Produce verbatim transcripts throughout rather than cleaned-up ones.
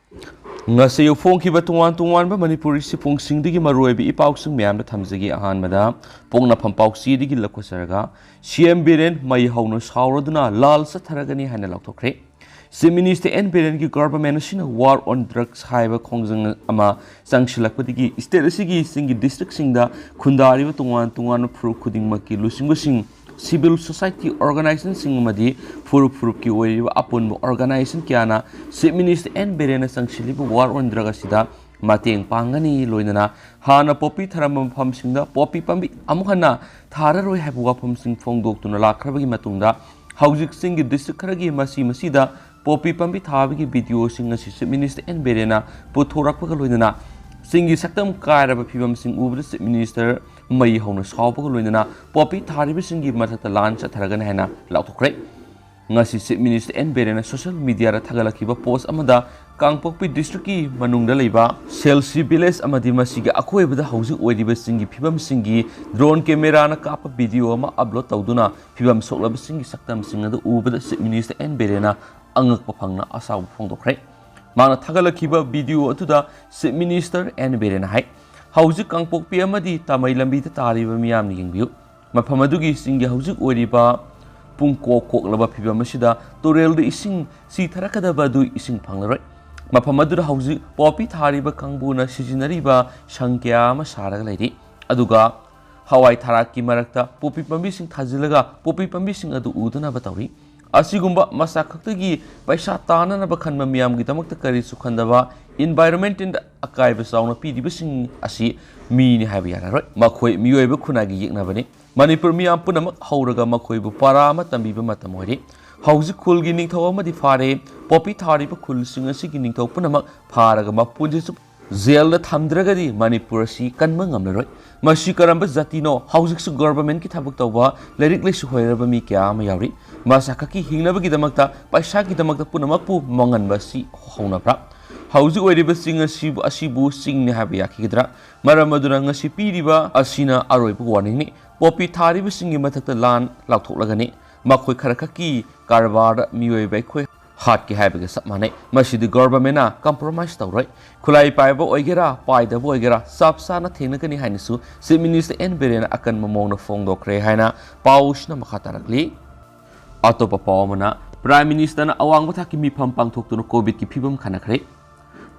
ꯉꯁꯤ ꯐꯣꯡꯈꯤꯕ ꯇꯣꯉꯥꯟ ꯇꯣꯉꯥꯟꯕ ꯃꯅꯤꯄꯨꯔꯤ ꯁꯤꯐꯣꯡꯁꯤꯡꯗꯒꯤ ꯃꯔꯨꯑꯣꯏꯕ ꯏ ꯄꯥꯎꯁꯤꯡ ꯃꯌꯥꯝꯗ ꯊꯝꯖꯒꯦ꯫ ꯑꯍꯥꯟꯕꯗ ꯄꯣꯛꯅꯐꯝ ꯄꯥꯎꯆꯦꯗꯒꯤ ꯂꯧꯈꯠꯆꯔꯒ, ꯁꯤ ꯑꯦꯝ ꯕꯤꯔꯦꯟ ꯃꯩ ꯍꯧꯅ ꯁꯥꯎꯔꯗꯨꯅ ꯂꯥꯜ ꯆꯠꯊꯔꯒꯅꯤ ꯍꯥꯏꯅ ꯂꯥꯎꯊꯣꯛꯈ꯭ꯔꯦ꯫ ꯆꯤꯐ ꯃꯤꯅꯤꯁꯇꯔ ꯑꯦꯟ ꯕꯤꯔꯦꯟꯒꯤ ꯒꯚꯔꯟꯃꯦꯟꯠ ꯑꯁꯤꯅ ꯋꯥꯔ ꯑꯣꯟ ꯗ꯭ꯔꯒꯁ ꯍꯥꯏꯕ ꯈꯣꯡꯖꯪ ꯑꯃ ꯆꯪꯁꯤꯜꯂꯛꯄꯗꯒꯤ ꯁ꯭ꯇꯦꯠ ꯑꯁꯤꯒꯤ ꯆꯤꯡꯒꯤ ꯗꯤꯁꯇ꯭ꯔꯤꯛꯁꯤꯡꯗ ꯈꯨꯟꯗꯥꯔꯤꯕ ꯇꯣꯉꯥꯟ ꯇꯣꯉꯥꯟꯕ ꯐꯨꯔꯨꯞ ꯈꯨꯗꯤꯡꯃꯛꯀꯤ ꯂꯨꯆꯤꯡꯕꯁꯤꯡ, ꯁꯤꯚꯤꯜ ꯁꯣꯁꯥꯏꯇꯤ ꯑꯣꯔꯒꯅꯥꯏꯖꯦꯁꯟꯁꯤꯡ ꯑꯃꯗꯤ ꯐꯨꯔꯨꯞ ꯐꯨꯔꯨꯞꯀꯤ ꯑꯣꯏꯔꯤꯕ ꯑꯄꯨꯟꯕ ꯑꯣꯔꯒꯅꯥꯏꯖꯦꯁꯟ ꯀꯌꯥꯅ ꯆꯤꯐ ꯃꯤꯅꯤꯁꯇꯔ ꯑꯦꯟ ꯕꯤꯔꯦꯟꯅ ꯆꯪꯁꯤꯜꯂꯤꯕ ꯋꯥꯔ ꯑꯣꯟ ꯗ꯭ꯔꯒ ꯑꯁꯤꯗ ꯃꯇꯦꯡ ꯄꯥꯡꯒꯅꯤ꯫ ꯂꯣꯏꯅꯅ ꯍꯥꯟꯅ ꯄꯣꯄꯤ ꯊꯥꯔꯝꯕ ꯃꯐꯝꯁꯤꯡꯗ ꯄꯣꯄꯤ ꯄꯥꯝꯕꯤ ꯑꯃꯨꯛ ꯍꯟꯅ ꯊꯥꯔꯔꯣꯏ ꯍꯥꯏꯕ ꯋꯥꯐꯝꯁꯤꯡ ꯐꯣꯡꯗꯣꯛꯇꯨꯅ ꯂꯥꯛꯈ꯭ꯔꯕꯒꯤ ꯃꯇꯨꯡꯗ, ꯍꯧꯖꯤꯛ ꯆꯤꯡꯒꯤ ꯗꯤꯁꯇ꯭ꯔꯤꯛ ꯈꯔꯒꯤ ꯃꯁꯤ ꯃꯁꯤꯗ ꯄꯣꯄꯤ ꯄꯥꯝꯕꯤ ꯊꯥꯕꯒꯤ ꯚꯤꯗꯤꯑꯣꯁꯤꯡ ꯑꯁꯤ ꯆꯤꯐ ꯃꯤꯅꯤꯁꯇꯔ ꯑꯦꯟ ꯕꯤꯔꯦꯟꯅ ꯄꯨꯊꯣꯔꯛꯄꯒ ꯂꯣꯏꯅꯅ ꯆꯤꯡꯒꯤ ꯁꯛꯇꯝ ꯀꯥꯏꯔꯕ ꯐꯤꯕꯝꯁꯤꯡ ꯎꯕꯗ ꯆꯤꯐ ꯃꯤꯅꯤꯁꯇꯔ ꯃꯩ ꯍꯧꯅ ꯁꯥꯎꯕꯒ ꯂꯣꯏꯅꯅ ꯄꯣꯄꯤ ꯊꯥꯔꯤꯕꯁꯤꯡꯒꯤ ꯃꯊꯛꯇ ꯂꯥꯟ ꯆꯠꯊꯔꯒꯅꯤ ꯍꯥꯏꯅ ꯂꯥꯎꯊꯣꯛꯈ꯭ꯔꯦ꯫ ꯉꯁꯤ ꯆꯤꯐ ꯃꯤꯅꯤꯁꯇꯔ ꯑꯦꯟ ꯕꯤꯔꯦꯟꯅ ꯁꯣꯁꯤꯌꯦꯜ ꯃꯤꯗꯤꯌꯥꯗ ꯊꯥꯒꯠꯂꯛꯈꯤꯕ ꯄꯣꯁ ꯑꯃꯗ ꯀꯥꯡꯄꯣꯛꯄꯤ ꯗꯤꯁꯇ꯭ꯔꯤꯛꯀꯤ ꯃꯅꯨꯡꯗ ꯂꯩꯕ ꯁꯦꯜꯁꯤ ꯚꯤꯂꯦꯖ ꯑꯃꯗꯤ ꯃꯁꯤꯒꯤ ꯑꯀꯣꯏꯕꯗ ꯍꯧꯖꯤꯛ ꯑꯣꯏꯔꯤꯕꯁꯤꯡꯒꯤ ꯐꯤꯕꯝꯁꯤꯡꯒꯤ ꯗ꯭ꯔꯣꯟ ꯀꯦꯃꯦꯔꯥꯅ ꯀꯥꯞꯄ ꯚꯤꯗꯤꯑꯣ ꯑꯃ ꯑꯞꯂꯣꯗ ꯇꯧꯗꯨꯅ ꯐꯤꯕꯝ ꯁꯣꯛꯂꯕꯁꯤꯡꯒꯤ ꯁꯛꯇꯝꯁꯤꯡ ꯑꯗꯨ ꯎꯕꯗ ꯆꯤꯐ ꯃꯤꯅꯤꯁꯇꯔ ꯑꯦꯟ ꯕꯤꯔꯦꯟꯅ ꯑꯉꯛꯄ ꯐꯪꯅ ꯑꯁꯥꯎꯕ ꯐꯣꯡꯗꯣꯛꯈ꯭ꯔꯦ꯫ ꯃꯥꯅ ꯊꯥꯒꯠꯂꯛꯈꯤꯕ ꯚꯤꯗꯤꯑꯣ ꯑꯗꯨꯗ ꯆꯤꯐ ꯃꯤꯅꯤꯁꯇꯔ ꯑꯦꯟ ꯕꯤꯔꯦꯟꯅ ꯍꯥꯏ, ꯍꯧꯖꯤꯛ ꯀꯥꯡꯄꯣꯛꯄꯤ ꯑꯃꯗꯤ ꯇꯥꯃꯩ ꯂꯝꯕꯤꯗ ꯇꯥꯔꯤꯕ ꯃꯤꯌꯥꯝꯅ ꯌꯦꯡꯕꯤꯌꯨ꯫ ꯃꯐꯝ ꯑꯗꯨꯒꯤ ꯆꯤꯡꯒꯤ ꯍꯧꯖꯤꯛ ꯑꯣꯏꯔꯤꯕ ꯄꯨꯡ ꯀꯣꯛ ꯀꯣꯛꯂꯕ ꯐꯤꯕꯝ ꯑꯁꯤꯗ ꯇꯨꯔꯦꯜꯗ ꯏꯁꯤꯡ ꯆꯤꯊꯔꯛꯀꯗꯕ ꯑꯗꯨ ꯏꯁꯤꯡ ꯐꯪꯂꯔꯣꯏ꯫ ꯃꯐꯝ ꯑꯗꯨꯗ ꯍꯧꯖꯤꯛ ꯄꯣꯄꯤ ꯊꯥꯔꯤꯕ ꯀꯥꯡꯕꯨꯅ ꯁꯤꯖꯤꯟꯅꯔꯤꯕ ꯁꯪ ꯀꯌꯥ ꯑꯃ ꯁꯥꯔꯒ ꯂꯩꯔꯤ꯫ ꯑꯗꯨꯒ ꯍꯋꯥꯏ ꯊꯔꯥꯛꯀꯤ ꯃꯔꯛꯇ ꯄꯣꯄꯤ ꯄꯥꯝꯕꯤꯁꯤꯡ ꯊꯥꯖꯤꯜꯂꯒ ꯄꯣꯄꯤ ꯄꯥꯝꯕꯤꯁꯤꯡ ꯑꯗꯨ ꯎꯗꯅꯕ ꯇꯧꯔꯤ꯫ ꯑꯁꯤꯒꯨꯝꯕ ꯃꯁꯥ ꯈꯛꯇꯒꯤ ꯄꯩꯁꯥ ꯇꯥꯅꯅꯕ ꯈꯟꯕ ꯃꯤꯌꯥꯝꯒꯤꯗꯃꯛꯇ ꯀꯔꯤꯁꯨ ꯈꯟꯗꯕ, ꯏꯟꯚꯥꯏꯔꯣꯟꯃꯦꯟꯇꯦꯜꯗ ꯑꯀꯥꯏꯕ ꯆꯥꯎꯅ ꯄꯤꯔꯤꯕꯁꯤꯡ ꯑꯁꯤ ꯃꯤꯅꯤ ꯍꯥꯏꯕ ꯌꯥꯔꯔꯣꯏ꯫ ꯃꯈꯣꯏ ꯃꯤꯑꯣꯏꯕ ꯈꯨꯟꯅꯥꯏꯒꯤ ꯌꯦꯛꯅꯕꯅꯤ꯫ ꯃꯅꯤꯄꯨꯔ ꯃꯤꯌꯥꯝ ꯄꯨꯝꯅꯃꯛ ꯍꯧꯔꯒ ꯃꯈꯣꯏꯕꯨ ꯄꯔꯥ ꯑꯃ ꯇꯝꯕꯤꯕ ꯃꯇꯝ ꯑꯣꯏꯔꯦ꯫ ꯍꯧꯖꯤꯛ ꯈꯨꯜꯒꯤ ꯅꯤꯡꯊꯧ ꯑꯃꯗꯤ ꯐꯥꯔꯦ꯫ ꯄꯣꯄꯤ ꯊꯥꯔꯤꯕ ꯈꯨꯜꯁꯤꯡ ꯑꯁꯤꯒꯤ ꯅꯤꯡꯊꯧ ꯄꯨꯝꯅꯃꯛ ꯐꯥꯔꯒ ꯃꯄꯨꯟꯁꯤ ꯆꯨꯞ ꯖꯦꯜꯗ ꯊꯝꯗ꯭ꯔꯒꯗꯤ ꯃꯅꯤꯄꯨꯔ ꯑꯁꯤ ꯀꯟꯕ ꯉꯝꯂꯔꯣꯏ꯫ ꯃꯁꯤ ꯀꯔꯝꯕ ꯖꯥꯇꯤꯅꯣ? ꯍꯧꯖꯤꯛꯁꯨ ꯒꯚꯔꯟꯃꯦꯟꯠꯀꯤ ꯊꯕꯛ ꯇꯧꯕ, ꯂꯥꯏꯔꯤꯛ ꯂꯥꯏꯁꯨ ꯍꯩꯔꯕ ꯃꯤ ꯀꯌꯥ ꯑꯃ ꯌꯥꯎꯔꯤ꯫ ꯃꯁꯥ ꯈꯛꯀꯤ ꯍꯤꯡꯅꯕꯒꯤꯗꯃꯛꯇ, ꯄꯩꯁꯥꯒꯤꯗꯃꯛꯇ ꯄꯨꯝꯅꯃꯛꯄꯨ ꯃꯥꯡꯍꯟꯕ ꯑꯁꯤ ꯍꯧꯅꯕ꯭ꯔꯥ? ꯍꯧꯖꯤꯛ ꯑꯣꯏꯔꯤꯕ ꯆꯤꯡ ꯑꯁꯤꯕꯨ, ꯑꯁꯤꯕꯨ ꯆꯤꯡꯅꯤ ꯍꯥꯏꯕ ꯌꯥꯈꯤꯒꯗ꯭ꯔꯥ? ꯃꯔꯝ ꯑꯗꯨꯅ ꯉꯁꯤ ꯄꯤꯔꯤꯕ ꯑꯁꯤꯅ ꯑꯔꯣꯏꯕ ꯋꯥꯔꯅꯤꯡꯅꯤ꯫ ꯄꯣꯄꯤ ꯊꯥꯔꯤꯕꯁꯤꯡꯒꯤ ꯃꯊꯛꯇ ꯂꯥꯟ ꯂꯥꯎꯊꯣꯛꯂꯒꯅꯤ꯫ ꯃꯈꯣꯏ ꯈꯔ ꯈꯛꯀꯤ ꯀꯔꯕꯥꯔꯗ ꯃꯤꯑꯣꯏꯕ ꯑꯩꯈꯣꯏ ꯍꯥꯠꯀꯦ ꯍꯥꯏꯕꯒ ꯆꯞ ꯃꯥꯟꯅꯩ꯫ ꯃꯁꯤꯗꯤ ꯒꯣꯚꯔꯟꯃꯦꯟꯅ ꯀꯝꯄ꯭ꯔꯣꯃꯥꯏꯁ ꯇꯧꯔꯣꯏ꯫ ꯈꯨꯠꯂꯥꯏ ꯄꯥꯏꯕ ꯑꯣꯏꯒꯦꯔꯥ ꯄꯥꯏꯗꯕ ꯑꯣꯏꯒꯦꯔꯥ ꯆꯞ ꯆꯥꯅ ꯊꯦꯡꯅꯒꯅꯤ ꯍꯥꯏꯅꯁꯨ ꯆꯤꯐ ꯃꯤꯅꯤꯁꯇꯔ ꯑꯦꯟ ꯕꯤꯔꯦꯟꯅ ꯑꯀꯟꯕ ꯃꯑꯣꯡꯗ ꯐꯣꯡꯗꯣꯛꯈ꯭ꯔꯦ ꯍꯥꯏꯅ ꯄꯥꯎꯁꯤꯅ ꯃꯈꯥ ꯇꯥꯔꯛꯂꯤ꯫ ꯑꯇꯣꯞꯄ ꯄꯥꯎ ꯑꯃꯅ, ꯄ꯭ꯔꯥꯏꯝ ꯃꯤꯅꯤꯁꯇꯔꯅ ꯑꯋꯥꯡꯕ ꯊꯥꯛꯀꯤ ꯃꯤꯐꯝ ꯄꯥꯡꯊꯣꯛꯇꯨꯅ ꯀꯣꯚꯤꯗꯀꯤ ꯐꯤꯕꯝ ꯈꯟꯅꯈ꯭ꯔꯦ꯫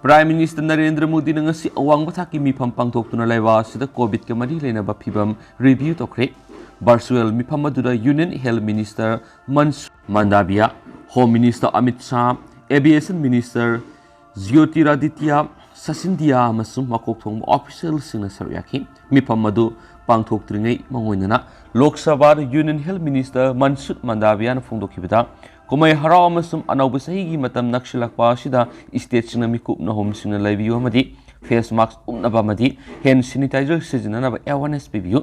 ꯄ꯭ꯔꯥꯏꯝ ꯃꯤꯅꯤꯁꯇꯔ ꯅꯔꯦꯟꯗ꯭ꯔ ꯃꯣꯗꯤꯅ ꯉꯁꯤ ꯑꯋꯥꯡꯕ ꯊꯥꯛꯀꯤ ꯃꯤꯐꯝ ꯄꯥꯡꯊꯣꯛꯇꯨꯅ ꯂꯩꯕꯥꯛ ꯑꯁꯤꯗ ꯀꯣꯚꯤꯗꯀ ꯃꯔꯤ ꯂꯩꯅꯕ ꯐꯤꯕꯝ ꯔꯤꯚꯤꯌꯨ ꯇꯧꯈ꯭ꯔꯦ꯫ ꯚꯔꯆꯨꯑꯦꯜ ꯃꯤꯐꯝ ꯑꯗꯨꯗ union health minister Mansukh Mandaviya, home minister Amit Shah, aviation minister Jyotiraditya Scindia ꯑꯃꯁꯨꯡ ꯃꯀꯣꯛ ꯊꯣꯡꯕ ꯑꯣꯐꯤꯁꯤꯌꯦꯜꯁꯤꯡꯅ ꯁꯔꯨꯛ ꯌꯥꯈꯤ꯫ ꯃꯤꯐꯝ ꯑꯗꯨ ꯄꯥꯡꯊꯣꯛꯇ꯭ꯔꯤꯉꯩ ꯃꯥꯡꯑꯣꯏꯅꯅ ꯂꯣꯛ ꯁꯚꯥꯗ ꯌꯨꯅꯤꯌꯟ ꯍꯦꯜꯊ ꯃꯤꯅꯤꯁꯇꯔ ꯃꯟꯁꯨꯈ ꯃꯟꯗꯥꯕꯤꯌꯥꯅ ꯐꯣꯡꯗꯣꯛꯈꯤꯕꯗ, ꯀꯨꯝꯍꯩ ꯍꯔꯥꯎ ꯑꯃꯁꯨꯡ ꯑꯅꯧꯕ ꯆꯍꯤꯒꯤ ꯃꯇꯝ ꯅꯛꯁꯤꯜꯂꯛꯄ ꯑꯁꯤꯗ ꯁ꯭ꯇꯦꯠꯁꯤꯡꯅ ꯃꯤꯀꯨꯞ ꯅꯍꯨꯝꯁꯤꯡꯅ ꯂꯩꯕꯤꯌꯨ ꯑꯃꯗꯤ ꯐꯦꯁ ꯃꯥꯁꯛ ꯎꯞꯅꯕ ꯑꯃꯗꯤ ꯍꯦꯟ ꯁꯦꯅꯤꯇꯥꯏꯖꯔ ꯁꯤꯖꯤꯟꯅꯅꯕ ꯑꯦꯋꯥꯔꯅꯦꯁ ꯄꯤꯕꯤꯌꯨ꯫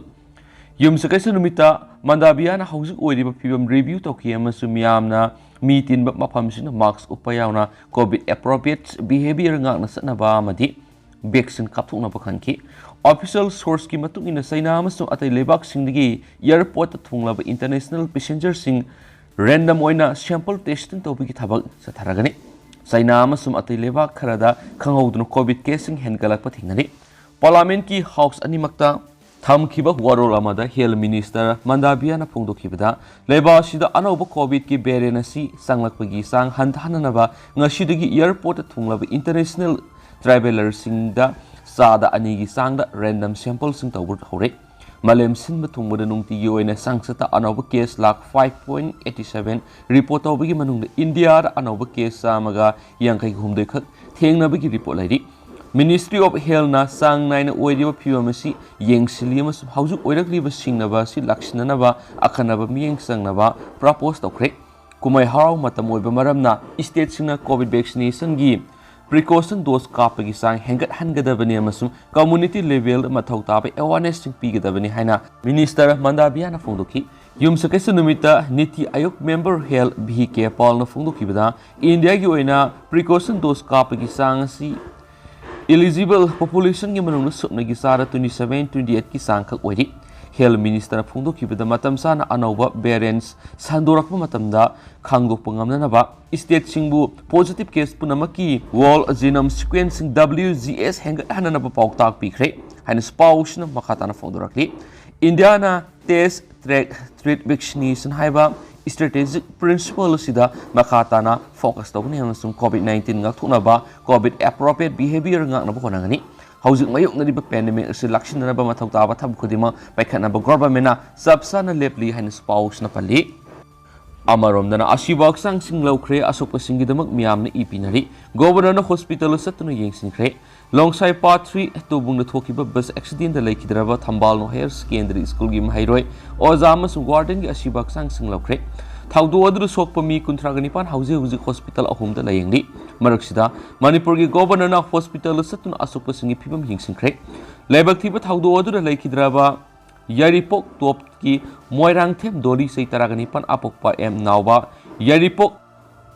ꯌꯨꯝꯁꯀꯩꯁ ꯅꯨꯃꯤꯠꯇ ꯃꯟꯗꯥꯕꯤꯌꯥꯅ ꯍꯧꯖꯤꯛ ꯑꯣꯏꯔꯤꯕ ꯐꯤꯕꯝ ꯔꯤꯚꯤꯌꯨ ꯇꯧꯈꯤ ꯑꯃꯁꯨꯡ ꯃꯤꯌꯥꯝꯅ ꯃꯤ ꯇꯤꯟꯕ ꯃꯐꯝꯁꯤꯡꯗ ꯃꯥꯁꯛ ꯎꯞꯄ ꯌꯥꯎꯅ ꯀꯣꯚꯤꯗ ꯑꯦꯄ꯭ꯔꯣꯄ꯭ꯔꯤꯌꯦꯠ ꯕꯤꯍꯦꯕꯤꯌꯔ ꯉꯥꯛꯅ ꯆꯠꯅꯕ ꯑꯃꯗꯤ ꯚꯦꯛꯁꯤꯟ ꯀꯥꯞꯊꯣꯛꯅꯕ ꯈꯟꯈꯤ꯫ ꯑꯣꯐꯤꯁꯤꯌꯦꯜ ꯁꯣꯔꯁꯀꯤ ꯃꯇꯨꯡ ꯏꯟꯅ, ꯆꯩꯅꯥ ꯑꯃꯁꯨꯡ ꯑꯇꯩ ꯂꯩꯕꯥꯛꯁꯤꯡꯗꯒꯤ ꯑꯦꯌꯔꯄꯣꯔꯠꯇ ꯊꯨꯡꯂꯕ ꯏꯟꯇꯔꯅꯦꯁꯅꯦꯜ ꯄꯦꯁꯦꯟꯖꯔꯁꯤꯡ ꯔꯦꯟꯗꯝ ꯑꯣꯏꯅ ꯁꯦꯝꯄꯜ ꯇꯦꯁꯇꯤꯡ ꯇꯧꯕꯒꯤ ꯊꯕꯛ ꯆꯠꯊꯔꯒꯅꯤ꯫ ꯆꯩꯅꯥ ꯑꯃꯁꯨꯡ ꯑꯇꯩ ꯂꯩꯕꯥꯛ ꯈꯔꯗ ꯈꯪꯍꯧꯗꯅ ꯀꯣꯚꯤꯗ ꯀꯦꯁꯁꯤꯡ ꯍꯦꯟꯒꯠꯂꯛꯄ ꯊꯦꯡꯅꯔꯤ꯫ ꯄꯥꯔꯂꯥꯃꯦꯟꯠꯀꯤ ꯍꯥꯎꯁ ꯑꯅꯤꯃꯛꯇ ꯊꯝꯈꯤꯕ ꯋꯥꯔꯣꯜ ꯑꯃꯗ ꯍꯦꯜꯊ ꯃꯤꯅꯤꯁꯇꯔ ꯃꯟꯗꯥꯕꯤꯌꯥꯅ ꯐꯣꯡꯗꯣꯛꯈꯤꯕꯗ, ꯂꯩꯕꯥꯛ ꯑꯁꯤꯗ ꯑꯅꯧꯕ ꯀꯣꯚꯤꯗꯀꯤ ꯚꯦꯔꯤꯌꯦꯟꯠ ꯑꯁꯤ ꯆꯪꯂꯛꯄꯒꯤ ꯆꯥꯡ ꯍꯟꯊꯍꯟꯅꯕ ꯉꯁꯤꯗꯒꯤ ꯑꯦꯌꯔꯄꯣꯔꯠꯇ ꯊꯨꯡꯂꯕ ꯏꯟꯇꯔꯅꯦꯁꯅꯦꯜ ꯇ꯭ꯔꯥꯚꯦꯂꯔꯁꯤꯡꯗ ꯆꯥꯗ ꯑꯅꯤꯒꯤ ꯆꯥꯡꯗ ꯔꯦꯟꯗꯝ ꯁꯦꯝꯄꯜꯁꯤꯡ ꯇꯧꯕ ꯍꯧꯔꯦ꯫ ꯃꯥꯂꯦꯝ ꯁꯤꯟꯕ ꯊꯨꯡꯕꯗ ꯅꯨꯡꯇꯤꯒꯤ ꯑꯣꯏꯅ ꯆꯥꯡꯆꯠꯇ ꯑꯅꯧꯕ case lakh five point eighty seven report ꯇꯧꯕꯒꯤ ꯃꯅꯨꯡꯗ ꯏꯟꯗꯤꯌꯥꯗ ꯑꯅꯧꯕ ꯀꯦꯁ ꯆꯥꯝꯃꯒ ꯌꯥꯡꯈꯩ ꯍꯨꯝꯗꯣꯏ ꯈꯛ ꯊꯦꯡꯅꯕꯒꯤ ꯔꯤꯄꯣꯔꯠ ꯂꯩꯔꯤ꯫ Ministry of Healthꯅ ꯆꯥꯡ ꯅꯥꯏꯅ ꯑꯣꯏꯔꯤꯕ ꯐꯤꯕꯝ ꯑꯁꯤ ꯌꯦꯡꯁꯤꯜꯂꯤ ꯑꯃꯁꯨꯡ ꯍꯧꯖꯤꯛ ꯑꯣꯏꯔꯛꯂꯤꯕ ꯁꯤꯡꯅꯕ ꯑꯁꯤ ꯂꯥꯛꯁꯤꯟꯅꯅꯕ ꯑꯈꯟꯅꯕ ꯃꯤꯠꯌꯦꯡ ꯆꯪꯅꯕ ꯄ꯭ꯔꯄꯣꯖ ꯇꯧꯈ꯭ꯔꯦ꯫ ꯀꯨꯝꯍꯩ ꯍꯔꯥꯎ ꯃꯇꯝ ꯑꯣꯏꯕ ꯃꯔꯝꯅ ꯁ꯭ꯇꯦꯠꯁꯤꯡꯅ ꯀꯣꯚꯤꯗ ꯚꯦꯛꯁꯤꯅꯦꯁꯟꯒꯤ ꯄ꯭ꯔꯤꯀꯣꯁꯟ ꯗꯣꯁ ꯀꯥꯞꯄꯒꯤ ꯆꯥꯡ ꯍꯦꯟꯒꯠꯍꯟꯒꯗꯕꯅꯤ ꯑꯃꯁꯨꯡ ꯀꯝꯃ꯭ꯌꯨꯅꯤꯇꯤ ꯂꯦꯚꯦꯜꯗ ꯃꯊꯧ ꯇꯥꯕ ꯑꯦꯋꯥꯔꯅꯦꯁꯁꯤꯡ ꯄꯤꯒꯗꯕꯅꯤ ꯍꯥꯏꯅ ꯃꯤꯅꯤꯁꯇꯔ ꯃꯟꯗꯥꯕꯤꯌꯥꯅ ꯐꯣꯡꯗꯣꯛꯈꯤ꯫ ꯌꯨꯝꯁꯀꯩꯁ ꯅꯨꯃꯤꯠꯇ ꯅꯤꯇꯤ ꯑꯥꯌꯣꯒ ꯃꯦꯝꯕꯔ ꯍꯦꯜꯊ ꯚꯤ ꯀꯦ ꯄꯥꯜꯅ ꯐꯣꯡꯗꯣꯛꯈꯤꯕꯗ, ꯏꯟꯗꯤꯌꯥꯒꯤ ꯑꯣꯏꯅ ꯄ꯭ꯔꯤꯀꯣꯁꯟ ꯗꯣꯁ ꯀꯥꯞꯄꯒꯤ ꯆꯥꯡ ꯑꯁꯤ ꯏꯂꯤꯖꯤꯕꯜ ꯄꯣꯄꯨꯂꯦꯁꯟꯒꯤ ꯃꯅꯨꯡꯗ ꯁꯨꯞꯅꯒꯤ ꯆꯥꯗ twenty seven, twenty eight ꯀꯤ ꯆꯥꯡꯈꯛ ꯑꯣꯏꯔꯤ꯫ Health Ministerꯅ ꯐꯣꯡꯗꯣꯛꯈꯤꯕꯗ, ꯃꯇꯝ ꯆꯥꯅ ꯑꯅꯧꯕ variants ꯁꯟꯗꯣꯔꯛꯄ ꯃꯇꯝꯗ ꯈꯪꯗꯣꯛꯄ ꯉꯝꯅꯅꯕ stateꯁꯤꯡꯕꯨ positive case ꯄꯨꯝꯅꯃꯛꯀꯤ whole genome sequencing, W G S, ꯍꯦꯟꯒꯠꯍꯟꯅꯅꯕ ꯄꯥꯎꯇꯥꯛ ꯄꯤꯈ꯭ꯔꯦ ꯍꯥꯏꯅꯁꯨ ꯄꯥꯎꯁꯤꯅ ꯃꯈꯥ ꯇꯥꯅ ꯐꯣꯡꯗꯣꯔꯛꯂꯤ꯫ ꯏꯟꯗꯤꯌꯥꯅ test, track, treat, vaccination ꯍꯥꯏꯕ strategic principle ꯑꯁꯤꯗ ꯃꯈꯥ ꯇꯥꯅ focus ꯇꯧꯒꯅꯤ ꯑꯃꯁꯨꯡ COVID nineteen ꯉꯥꯛꯊꯣꯛꯅꯕ COVID appropriate behavior ꯉꯥꯛꯅꯕ ꯍꯣꯠꯅꯒꯅꯤ꯫ ꯍꯧꯖꯤꯛ ꯃꯥꯌꯣꯛꯅꯔꯤꯕ pandemic ꯑꯁꯤ ꯂꯥꯛꯁꯤꯟꯗꯅꯕ ꯃꯊꯧ ꯇꯥꯕ ꯊꯕꯛ ꯈꯨꯗꯤꯡꯃꯛ ꯄꯥꯏꯈꯠꯅꯕ governmentꯅ ꯆꯞ ꯆꯥꯅ ꯂꯦꯞꯂꯤ ꯍꯥꯏꯅꯁꯨ ꯄꯥꯎꯁꯤꯅ ꯄꯜꯂꯤ꯫ ꯑꯃꯔꯣꯝꯗꯅ ꯑꯁꯤꯕ ꯍꯛꯆꯥꯡꯁꯤꯡ ꯂꯧꯈ꯭ꯔꯦ, ꯑꯁꯣꯛꯄꯁꯤꯡꯒꯤꯗꯃꯛ ꯃꯤꯌꯥꯝꯅ ꯏ ꯄꯤꯅꯔꯤ꯫ Governorꯅ hospitalꯗ ꯆꯠꯇꯨꯅ ꯌꯦꯡꯁꯤꯟꯈ꯭ꯔꯦ꯫ ꯂꯣꯡꯁꯥꯏ Part three ꯇꯨꯕꯨꯡꯗ ꯊꯣꯛꯈꯤꯕ bus accidentꯇ ꯂꯩꯈꯤꯗ꯭ꯔꯕ ꯊꯝꯕꯥꯜꯅꯨ Higher Secondary Schoolꯒꯤ ꯃꯍꯩꯔꯣꯏ, ꯑꯣꯖꯥ ꯑꯃꯁꯨꯡ wardenꯒꯤ ꯑꯁꯤꯕ ꯍꯛꯆꯥꯡꯁꯤꯡ ꯂꯧꯈ꯭ꯔꯦ꯫ ꯊꯧꯗꯣꯛ ꯑꯗꯨꯗ ꯁꯣꯛꯄ ꯃꯤ ꯀꯨꯟꯊ꯭ꯔꯥꯒ ꯅꯤꯄꯥꯟ ꯍꯧꯖꯤꯛ ꯍꯧꯖꯤꯛ hospital ꯑꯍꯨꯝꯗ ꯂꯥꯌꯦꯡꯂꯤ꯫ ꯃꯔꯛꯁꯤꯗ, ꯃꯅꯤꯄꯨꯔꯒꯤ Governorꯅ hospitalꯗ ꯆꯠꯇꯨꯅ ꯑꯁꯣꯛꯄꯁꯤꯡꯒꯤ ꯐꯤꯕꯝ ꯌꯦꯡꯁꯤꯟꯈ꯭ꯔꯦ꯫ ꯂꯥꯏꯕꯛ ꯊꯤꯕ ꯊꯧꯗꯣꯛ ꯑꯗꯨꯗ ꯂꯩꯈꯤꯗ꯭ꯔꯕ ꯌꯥꯏꯔꯤꯄꯣꯛ ꯇꯣꯞꯀꯤ ꯃꯣꯏꯔꯥꯡꯊꯦꯝ ꯗꯣꯂꯤ, ꯆꯍꯤ ꯇꯔꯥꯒ ꯅꯤꯄꯥꯟ, ꯑꯄꯣꯛꯄ ꯑꯦꯝ ꯅꯥꯎꯕ, ꯌꯥꯏꯔꯤꯄꯣꯛ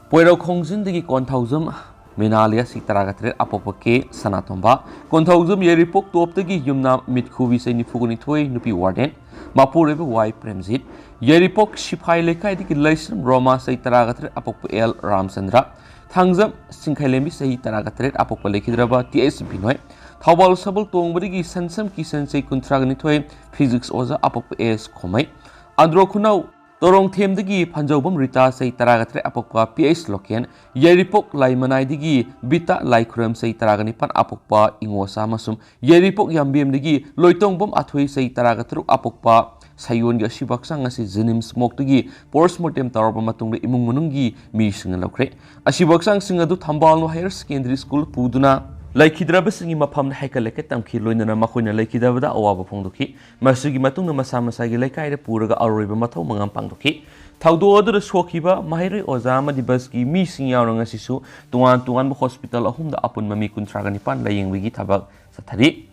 ꯄꯣꯏꯔꯧ ꯈꯣꯡꯖꯤꯟꯗꯒꯤ ꯀꯣꯟꯊꯧꯖꯝ ꯃꯤꯅꯥꯂꯤꯌꯥ, ꯆꯍꯤ ꯇꯔꯥꯒ ꯇꯔꯦꯠ, ꯑꯄꯣꯛꯄ ꯀꯦ ꯁꯅꯥꯇꯣꯝꯕ, ꯀꯣꯟꯊꯧꯖꯝ ꯌꯥꯏꯔꯤꯄꯣꯛ ꯇꯣꯞꯇꯒꯤ ꯌꯨꯝꯅꯥꯝ ꯃꯤꯠꯈꯨꯕꯤ, ꯆꯍꯤ ꯅꯤꯐꯨꯒ ꯅꯤꯊꯣꯏ, ꯅꯨꯄꯤ warden, ꯃꯄꯨꯔꯣꯏꯕ ꯋꯥꯏ ꯄ꯭ꯔꯦꯝꯖꯤꯠ, ꯌꯥꯏꯔꯤꯄꯣꯛ ꯁꯤꯐꯥꯏ ꯂꯩꯀꯥꯏꯗꯒꯤ ꯂꯩꯁ꯭ꯔꯝ ꯔꯣꯃꯥ, ꯆꯍꯤ ꯇꯔꯥꯒ ꯇꯔꯦꯠ, ꯑꯄꯣꯛꯄ ꯑꯦꯜ ꯔꯥꯃꯆꯟꯗ꯭ꯔ, ꯊꯥꯡꯖꯝ ꯁꯤꯡꯈꯥꯏꯂꯦꯝꯕꯤ, ꯆꯍꯤ ꯇꯔꯥꯒ ꯇꯔꯦꯠ, ꯑꯄꯣꯛꯄ ꯂꯩꯈꯤꯗ꯭ꯔꯕ ꯇꯤ ꯑꯩꯆ ꯕꯤꯅꯣꯏ, ꯊꯧꯕꯥꯜ ꯁꯕꯜ ꯇꯣꯡꯕꯗꯒꯤ ꯁꯟꯁꯝ ꯀꯤꯁꯟ, ꯆꯍꯤ ꯀꯨꯟꯊ꯭ꯔꯥꯒ ꯅꯤꯊꯣꯏ, physics ꯑꯣꯖꯥ, ꯑꯄꯣꯛꯄ ꯑꯦꯁ ꯈꯣꯃꯩ, ꯑꯟꯗ꯭ꯔꯣ ꯈꯨꯅꯧ ꯇꯣꯔꯣꯡꯊꯦꯝꯗꯒꯤ ꯐꯟꯖꯧꯕꯝ ꯔꯤꯇꯥ, ꯆꯍꯤ ꯇꯔꯥꯒ ꯇꯔꯦꯠ, ꯑꯄꯣꯛꯄ ꯄꯤ ꯑꯩꯆ ꯂꯣꯀꯦꯟ, ꯌꯥꯏꯔꯤꯄꯣꯛ ꯂꯥꯏꯃꯅꯥꯏꯗꯒꯤ ꯕꯤꯇꯥ ꯂꯥꯏꯈꯨꯔꯝ, ꯆꯍꯤ ꯇꯔꯥꯒ ꯅꯤꯄꯥꯟ, ꯑꯄꯣꯛꯄ ꯏꯉꯣꯆꯥ ꯑꯃꯁꯨꯡ ꯌꯥꯏꯔꯤꯄꯣꯛ ꯌꯥꯝꯕꯦꯝꯗꯒꯤ ꯂꯣꯏꯇꯣꯡꯕꯝ ꯑꯊꯣꯏ, ꯆꯍꯤ ꯇꯔꯥꯒ ꯇꯔꯨꯛ, ꯑꯄꯣꯛꯄ ꯁꯌꯣꯟꯒꯤ ꯑꯁꯤꯕ ꯍꯛꯆꯥꯡ ꯑꯁꯤ JNIMS morgueꯗꯒꯤ post mortem ꯇꯧꯔꯕ ꯃꯇꯨꯡꯗ ꯏꯃꯨꯡ ꯃꯅꯨꯡꯒꯤ ꯃꯤꯁꯤꯡꯅ ꯂꯧꯈ꯭ꯔꯦ꯫ ꯑꯁꯤꯕ ꯍꯛꯆꯥꯡꯁꯤꯡ ꯑꯗꯨ ꯊꯝꯕꯥꯜꯅꯨ Higher Secondary School ꯄꯨꯗꯨꯅ ꯂꯩꯈꯤꯗ꯭ꯔꯕꯁꯤꯡꯒꯤ ꯃꯐꯝꯗ ꯍꯥꯏꯀꯠ ꯂꯩꯀꯠ ꯇꯝꯈꯤ, ꯂꯣꯏꯅꯅ ꯃꯈꯣꯏꯅ ꯂꯩꯈꯤꯗꯕꯗ ꯑꯋꯥꯕ ꯐꯣꯡꯗꯣꯛꯈꯤ꯫ ꯃꯁꯤꯒꯤ ꯃꯇꯨꯡꯗ ꯃꯁꯥ ꯃꯁꯥꯒꯤ ꯂꯩꯀꯥꯏꯗ ꯄꯨꯔꯒ ꯑꯔꯣꯏꯕ ꯃꯊꯧ ꯃꯉꯝ ꯄꯥꯡꯊꯣꯛꯈꯤ꯫ ꯊꯧꯗꯣꯛ ꯑꯗꯨꯗ ꯁꯣꯛꯈꯤꯕ ꯃꯍꯩꯔꯣꯏ ꯑꯣꯖꯥ ꯑꯃꯗꯤ busꯀꯤ ꯃꯤꯁꯤꯡ ꯌꯥꯎꯅ ꯉꯁꯤꯁꯨ ꯇꯣꯉꯥꯟ ꯇꯣꯉꯥꯟꯕ hospital ꯑꯍꯨꯝꯗ ꯑꯄꯨꯟꯕ ꯃꯤ ꯀꯨꯟꯊ꯭ꯔꯥꯒ ꯅꯤꯄꯥꯟ ꯂꯥꯌꯦꯡꯕꯒꯤ ꯊꯕꯛ ꯆꯠꯊꯔꯤ꯫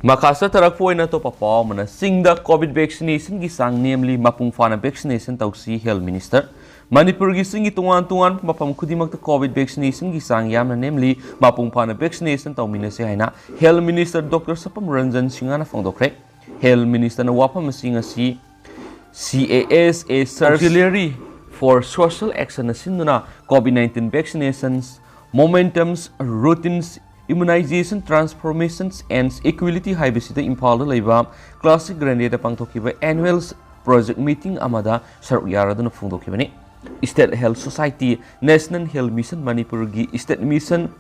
ꯃꯈꯥ ꯆꯠꯊꯔꯛꯄ ꯑꯣꯏꯅ ꯑꯇꯣꯞꯄ ꯄꯥꯎ ꯑꯃꯅ, ꯆꯤꯡꯗ COVID vaccinationꯒꯤ ꯆꯥꯡ ꯅꯦꯝꯂꯤ, ꯃꯄꯨꯡ ꯐꯥꯅ vaccination ꯇꯧꯁꯤ, Health Minister꯫ ꯃꯅꯤꯄꯨꯔꯒꯤ ꯆꯤꯡꯒꯤ ꯇꯣꯉꯥꯟ ꯇꯣꯉꯥꯟꯕ ꯃꯐꯝ ꯈꯨꯗꯤꯡꯃꯛꯇ COVID vaccinationꯒꯤ ꯆꯥꯡ ꯌꯥꯝꯅ ꯅꯦꯝꯂꯤ, ꯃꯄꯨꯡ ꯐꯥꯅ vaccination ꯇꯧꯃꯤꯟꯅꯁꯤ ꯍꯥꯏꯅ Health Minister Doctor ꯁꯄꯝ ꯔꯟꯖꯟ ꯁꯤꯡꯍꯅ ꯐꯣꯡꯗꯣꯛꯈ꯭ꯔꯦ꯫ Health Ministerꯅ ꯋꯥꯐꯝ ꯑꯁꯤ ꯉꯁꯤ C A S A Search Auxiliary for Social Actionꯅ ꯁꯤꯟꯗꯨꯅ COVID nineteen vaccinations, momentums, routines, immunization transformations and equality ꯍꯥꯏꯕꯁꯤꯗ ꯏꯝꯐꯥꯜꯗ ꯂꯩꯕ Classic Grandeꯗ ꯄꯥꯡꯊꯣꯛꯈꯤꯕ annual project meeting ꯑꯃꯗ ꯁꯔꯨꯛ ꯌꯥꯔꯗꯨꯅ ꯐꯣꯡꯗꯣꯛꯈꯤꯕꯅꯤ꯫ State Health Society, National Health Mission ꯃꯅꯤꯄꯨꯔꯒꯤ State Mission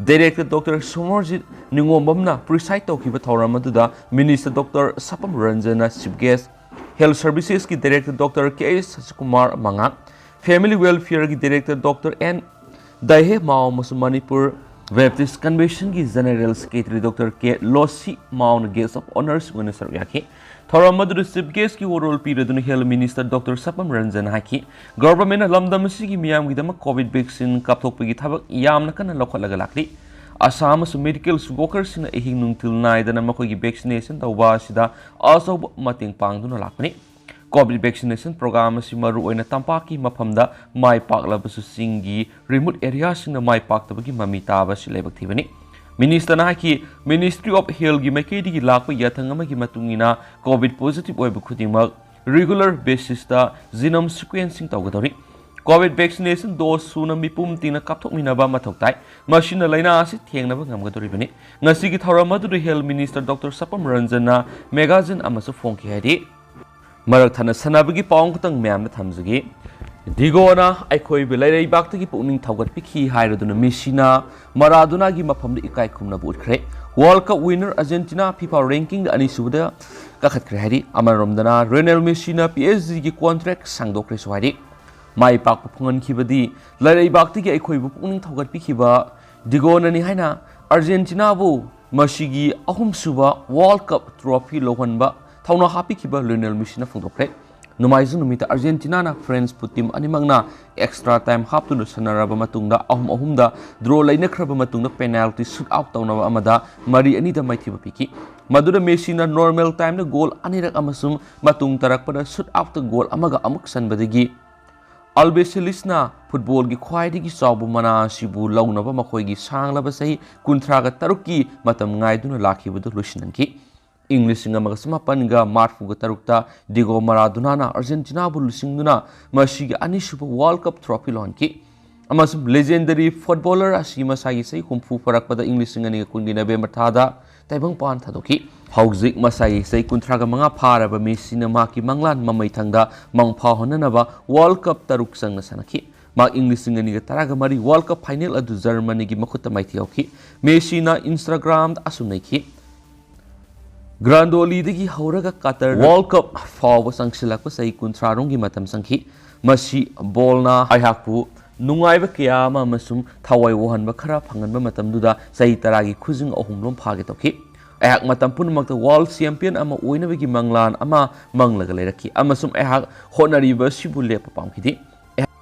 Director Doctor Somorjit ꯅꯤꯉꯣꯝꯕꯝꯅ preside ꯇꯧꯈꯤꯕ ꯊꯧꯔꯝ ꯑꯗꯨꯗ Minister Doctor ꯁꯄꯝ ꯔꯟꯖꯟꯅ chief guest, Health Servicesꯀꯤ Director Doctor K S ꯁꯁꯤꯀꯨꯃꯥꯔ ꯃꯉꯥ, Family Welfareꯒꯤ Director Doctor N ꯗꯥꯏꯍꯦ ꯃꯥꯎ ꯑꯃꯁꯨꯡ Manipur Baptist Conventionꯒꯤ General Secretary Doctor K ꯂꯣꯁꯤ ꯃꯥꯎꯅ guest of honours ꯑꯣꯏꯅ ꯁꯔꯨꯛ ꯌꯥꯈꯤ꯫ ꯊꯧꯔꯝ ꯑꯗꯨꯗ chief guestꯀꯤ ꯋꯥꯔꯣꯜ ꯄꯤꯔꯗꯨꯅ Health Minister Doctor ꯁꯄꯝ ꯔꯟꯖꯟ ꯍꯥꯏꯈꯤ, Governmentꯅ ꯂꯝꯗꯝ ꯑꯁꯤꯒꯤ ꯃꯤꯌꯥꯝꯒꯤꯗꯃꯛ COVID vaccine ꯀꯥꯞꯊꯣꯛꯄꯒꯤ ꯊꯕꯛ ꯌꯥꯝꯅ ꯀꯟꯅ ꯂꯧꯈꯠꯂꯒ ꯂꯥꯛꯂꯤ꯫ ꯑꯁꯥ ꯑꯃꯁꯨꯡ medical workersꯁꯤꯡꯅ ꯑꯍꯤꯡ ꯅꯨꯡꯊꯤꯜ ꯅꯥꯏꯗꯅ ꯃꯈꯣꯏꯒꯤ vaccination ꯇꯧꯕ ꯑꯁꯤꯗ ꯑꯆꯧꯕ ꯃꯇꯦꯡ ꯄꯥꯡꯗꯨꯅ ꯂꯥꯛꯄꯅꯤ꯫ COVID vaccination program ꯑꯁꯤ ꯃꯔꯨꯑꯣꯏꯅ ꯇꯝꯄꯥꯛꯀꯤ ꯃꯐꯝꯗ ꯃꯥꯏ ꯄꯥꯛꯂꯕꯁꯨ ꯆꯤꯡꯒꯤ remote areaꯁꯤꯡꯗ ꯃꯥꯏ ꯄꯥꯛꯇꯕꯒꯤ ꯃꯃꯤ ꯇꯥꯕ ꯑꯁꯤ ꯂꯥꯏꯕꯛ ꯊꯤꯕꯅꯤ꯫ Ministerꯅ ꯍꯥꯏꯈꯤ, Ministry of Healthꯀꯤ ꯃꯥꯏꯀꯩꯗꯒꯤ ꯂꯥꯛꯄ ꯌꯥꯊꯪ ꯑꯃꯒꯤ ꯃꯇꯨꯡ ꯏꯟꯅ COVID positive ꯑꯣꯏꯕ ꯈꯨꯗꯤꯡꯃꯛ regular basisꯇ genome sequencing ꯇꯧꯒꯗꯧꯔꯤ꯫ COVID vaccination dose ꯁꯨꯅ ꯃꯤꯄꯨꯝ ꯇꯤꯡꯅ ꯀꯥꯞꯊꯣꯛꯃꯤꯟꯅꯕ ꯃꯊꯧ ꯇꯥꯏ꯫ ꯃꯁꯤꯅ ꯂꯥꯏꯅꯥ ꯑꯁꯤ ꯊꯦꯡꯅꯕ ꯉꯝꯒꯗꯧꯔꯤꯕꯅꯤ꯫ ꯉꯁꯤꯒꯤ ꯊꯧꯔꯝ ꯑꯗꯨꯗ Health Minister Doctor ꯁꯄꯝ ꯔꯟꯖꯟꯅ magazine ꯑꯃꯁꯨ ꯐꯣꯡꯈꯤ ꯍꯥꯏꯔꯤ꯫ ꯃꯔꯛ ꯊꯠꯅ ꯁꯥꯟꯅꯕꯒꯤ ꯄꯥꯎ ꯑꯃꯈꯛꯇꯪ ꯃꯌꯥꯝꯗ ꯊꯝꯖꯒꯦ꯫ ꯗꯤꯒꯣꯅ ꯑꯩꯈꯣꯏꯕꯨ ꯂꯩꯔꯩꯕꯥꯛꯇꯒꯤ ꯄꯨꯛꯅꯤꯡ ꯊꯧꯒꯠꯄꯤꯈꯤ ꯍꯥꯏꯔꯗꯨꯅ ꯃꯦꯁꯤꯅ ꯃꯔꯥꯗꯣꯅꯥꯒꯤ ꯃꯐꯝꯗ ꯏꯀꯥꯏ ꯈꯨꯝꯅꯕ ꯎꯠꯈ꯭ꯔꯦ꯫ World Cup winner Argentina FIFA rankingꯗ ꯑꯅꯤꯁꯨꯕꯗ ꯀꯥꯈꯠꯈ꯭ꯔꯦ ꯍꯥꯏꯔꯤ꯫ ꯑꯃꯔꯣꯝꯗꯅ Lionel Messi ꯅ P S G ꯒꯤ contract ꯁꯥꯡꯗꯣꯛꯈ꯭ꯔꯦꯁꯨ ꯍꯥꯏꯔꯤ꯫ ꯃꯥꯏ ꯄꯥꯛꯄ ꯐꯪꯍꯟꯈꯤꯕꯗꯤ ꯂꯩꯔꯩꯕꯥꯛꯇꯒꯤ ꯑꯩꯈꯣꯏꯕꯨ ꯄꯨꯛꯅꯤꯡ ꯊꯧꯒꯠꯄꯤꯈꯤꯕ ꯗꯤꯒꯣꯅꯅꯤ ꯍꯥꯏꯅ Argentinaꯕꯨ ꯃꯁꯤꯒꯤ ꯑꯍꯨꯝꯁꯨꯕ World Cup trophy ꯂꯧꯍꯟꯕ ꯊꯧꯅꯥ ꯍꯥꯞꯄꯤꯈꯤꯕ Lionel Messi ꯅ ꯐꯣꯡꯗꯣꯛꯈ꯭ꯔꯦ꯫ ꯅꯣꯡꯃꯥꯏꯖꯤꯡ ꯅꯨꯃꯤꯠꯇ Argentinaꯅ Franceꯄꯨ team ꯑꯅꯤꯃꯛꯅ extra time ꯍꯥꯞꯇꯨꯅ ꯁꯥꯟꯅꯔꯕ ꯃꯇꯨꯡꯗ ꯑꯍꯨꯝ ꯑꯍꯨꯝꯗ draw ꯂꯩꯅꯈ꯭ꯔꯕ ꯃꯇꯨꯡꯗ penalty shoot out ꯇꯧꯅꯕ ꯑꯃꯗ ꯃꯔꯤ ꯑꯅꯤꯗ ꯃꯥꯏꯊꯤꯕ ꯄꯤꯈꯤ꯫ ꯃꯗꯨꯗ Messi ꯅ normal timeꯗ goal ꯑꯅꯤꯔꯛ ꯑꯃꯁꯨꯡ ꯃꯇꯨꯡ ꯇꯥꯔꯛꯄꯗ shoot outꯇ goal ꯑꯃꯒ ꯑꯃꯨꯛ ꯆꯟꯕꯗꯒꯤ Albicelestꯅ footballꯒꯤ ꯈ꯭ꯋꯥꯏꯗꯒꯤ ꯆꯥꯎꯕ ꯃꯅꯥ ꯑꯁꯤꯕꯨ ꯂꯧꯅꯕ ꯃꯈꯣꯏꯒꯤ ꯁꯥꯡꯂꯕ ꯆꯍꯤ ꯀꯨꯟꯊ꯭ꯔꯥꯒ ꯇꯔꯨꯛꯀꯤ ꯃꯇꯝ ꯉꯥꯏꯗꯨꯅ ꯂꯥꯛꯈꯤꯕꯗꯨ ꯂꯣꯏꯁꯤꯟꯍꯟꯈꯤ꯫ ꯏꯪ ꯂꯤꯁꯤꯡ ꯑꯃꯒ ꯆꯃꯥꯄꯟꯒ ꯃꯔꯤꯐꯨꯒ ꯇꯔꯨꯛꯇ ꯗꯤꯒꯣ ꯃꯔꯥꯗꯣꯅꯥꯅ ꯑꯥꯔꯖꯦꯟꯇꯤꯅꯥꯕꯨ ꯂꯨꯆꯤꯡꯗꯨꯅ ꯃꯁꯤꯒꯤ ꯑꯅꯤꯁꯨꯕ ꯋꯥꯔꯜ ꯀꯞ ꯇ꯭ꯔꯣꯐꯤ ꯂꯧꯍꯟꯈꯤ꯫ ꯑꯃꯁꯨꯡ ꯂꯦꯖꯦꯟꯗꯔꯤ ꯐꯨꯠꯕꯣꯂꯔ ꯑꯁꯤ ꯃꯁꯥꯒꯤ ꯆꯍꯤ ꯍꯨꯝꯐꯨ ꯐꯥꯔꯛꯄꯗ ꯏꯪ ꯂꯤꯁꯤꯡ ꯑꯅꯤꯒ ꯀꯨꯟꯒꯤ ꯅꯕꯦꯝꯕꯔ ꯊꯥꯗ ꯇꯥꯏꯕꯪꯄꯥꯟ ꯊꯥꯗꯣꯛꯈꯤ꯫ ꯍꯧꯖꯤꯛ ꯃꯁꯥꯒꯤ ꯆꯍꯤ ꯀꯨꯟꯊ꯭ꯔꯥꯒ ꯃꯉꯥ ꯐꯥꯔꯕ ꯃꯦꯁꯤꯅ ꯃꯍꯥꯛꯀꯤ ꯃꯪꯂꯥꯟ ꯃꯃꯩ ꯊꯪꯗ ꯃꯪ ꯐꯥꯍꯟꯅꯅꯕ ꯋꯥꯔꯜ ꯀꯞ ꯇꯔꯨꯛ ꯆꯪꯅ ꯁꯥꯟꯅꯈꯤ꯫ ꯃꯍꯥꯛ ꯏꯪ ꯂꯤꯁꯤꯡ ꯑꯅꯤꯒ ꯇꯔꯥꯒ ꯃꯔꯤ ꯋꯥꯔꯜ ꯀꯞ ꯐꯥꯏꯅꯦꯜ ꯑꯗꯨ ꯖꯔꯃꯅꯤꯒꯤ ꯃꯈꯨꯠꯇ ꯃꯥꯏꯊꯤꯍꯧꯈꯤ꯫ ꯃꯦꯁꯤꯅ ꯏꯟꯁꯇꯥꯒ꯭ꯔꯥꯝꯗ ꯑꯁꯨꯝꯅ ꯏꯈꯤ, "ꯒ꯭ꯔꯥꯟꯗꯣꯂꯤꯗꯒꯤ ꯍꯧꯔꯒ ꯀꯇꯔ ꯋꯥꯔꯜ ꯀꯞ ꯐꯥꯎꯕ ꯆꯪꯁꯤꯜꯂꯛꯄ ꯆꯍꯤ ꯀꯨꯟꯊ꯭ꯔꯥ ꯔꯣꯝꯒꯤ ꯃꯇꯝ ꯆꯪꯈꯤ꯫ ꯃꯁꯤ ꯕꯣꯜꯅ ꯑꯩꯍꯥꯛꯄꯨ ꯅꯨꯡꯉꯥꯏꯕ ꯀꯌꯥ ꯑꯃ ꯑꯃꯁꯨꯡ ꯊꯋꯥꯏ ꯋꯥꯍꯟꯕ ꯈꯔ ꯐꯪꯍꯟꯕ ꯃꯇꯝꯗꯨꯗ ꯆꯍꯤ ꯇꯔꯥꯒꯤ ꯈꯨꯖꯤꯡ ꯑꯍꯨꯝ ꯂꯣꯝ ꯐꯥꯒꯦ ꯇꯧꯈꯤ꯫ ꯑꯩꯍꯥꯛ ꯃꯇꯝ ꯄꯨꯝꯅꯃꯛꯇ ꯋꯥꯔꯜ ꯆꯦꯝꯄꯤꯌꯟ ꯑꯃ ꯑꯣꯏꯅꯕꯒꯤ ꯃꯪꯂꯥꯟ ꯑꯃ ꯃꯪꯂꯒ ꯂꯩꯔꯛꯈꯤ, ꯑꯃꯁꯨꯡ ꯑꯩꯍꯥꯛ ꯍꯣꯠꯅꯔꯤꯕ ꯑꯁꯤꯕꯨ ꯂꯦꯞꯄ ꯄꯥꯝꯈꯤꯗꯦ꯫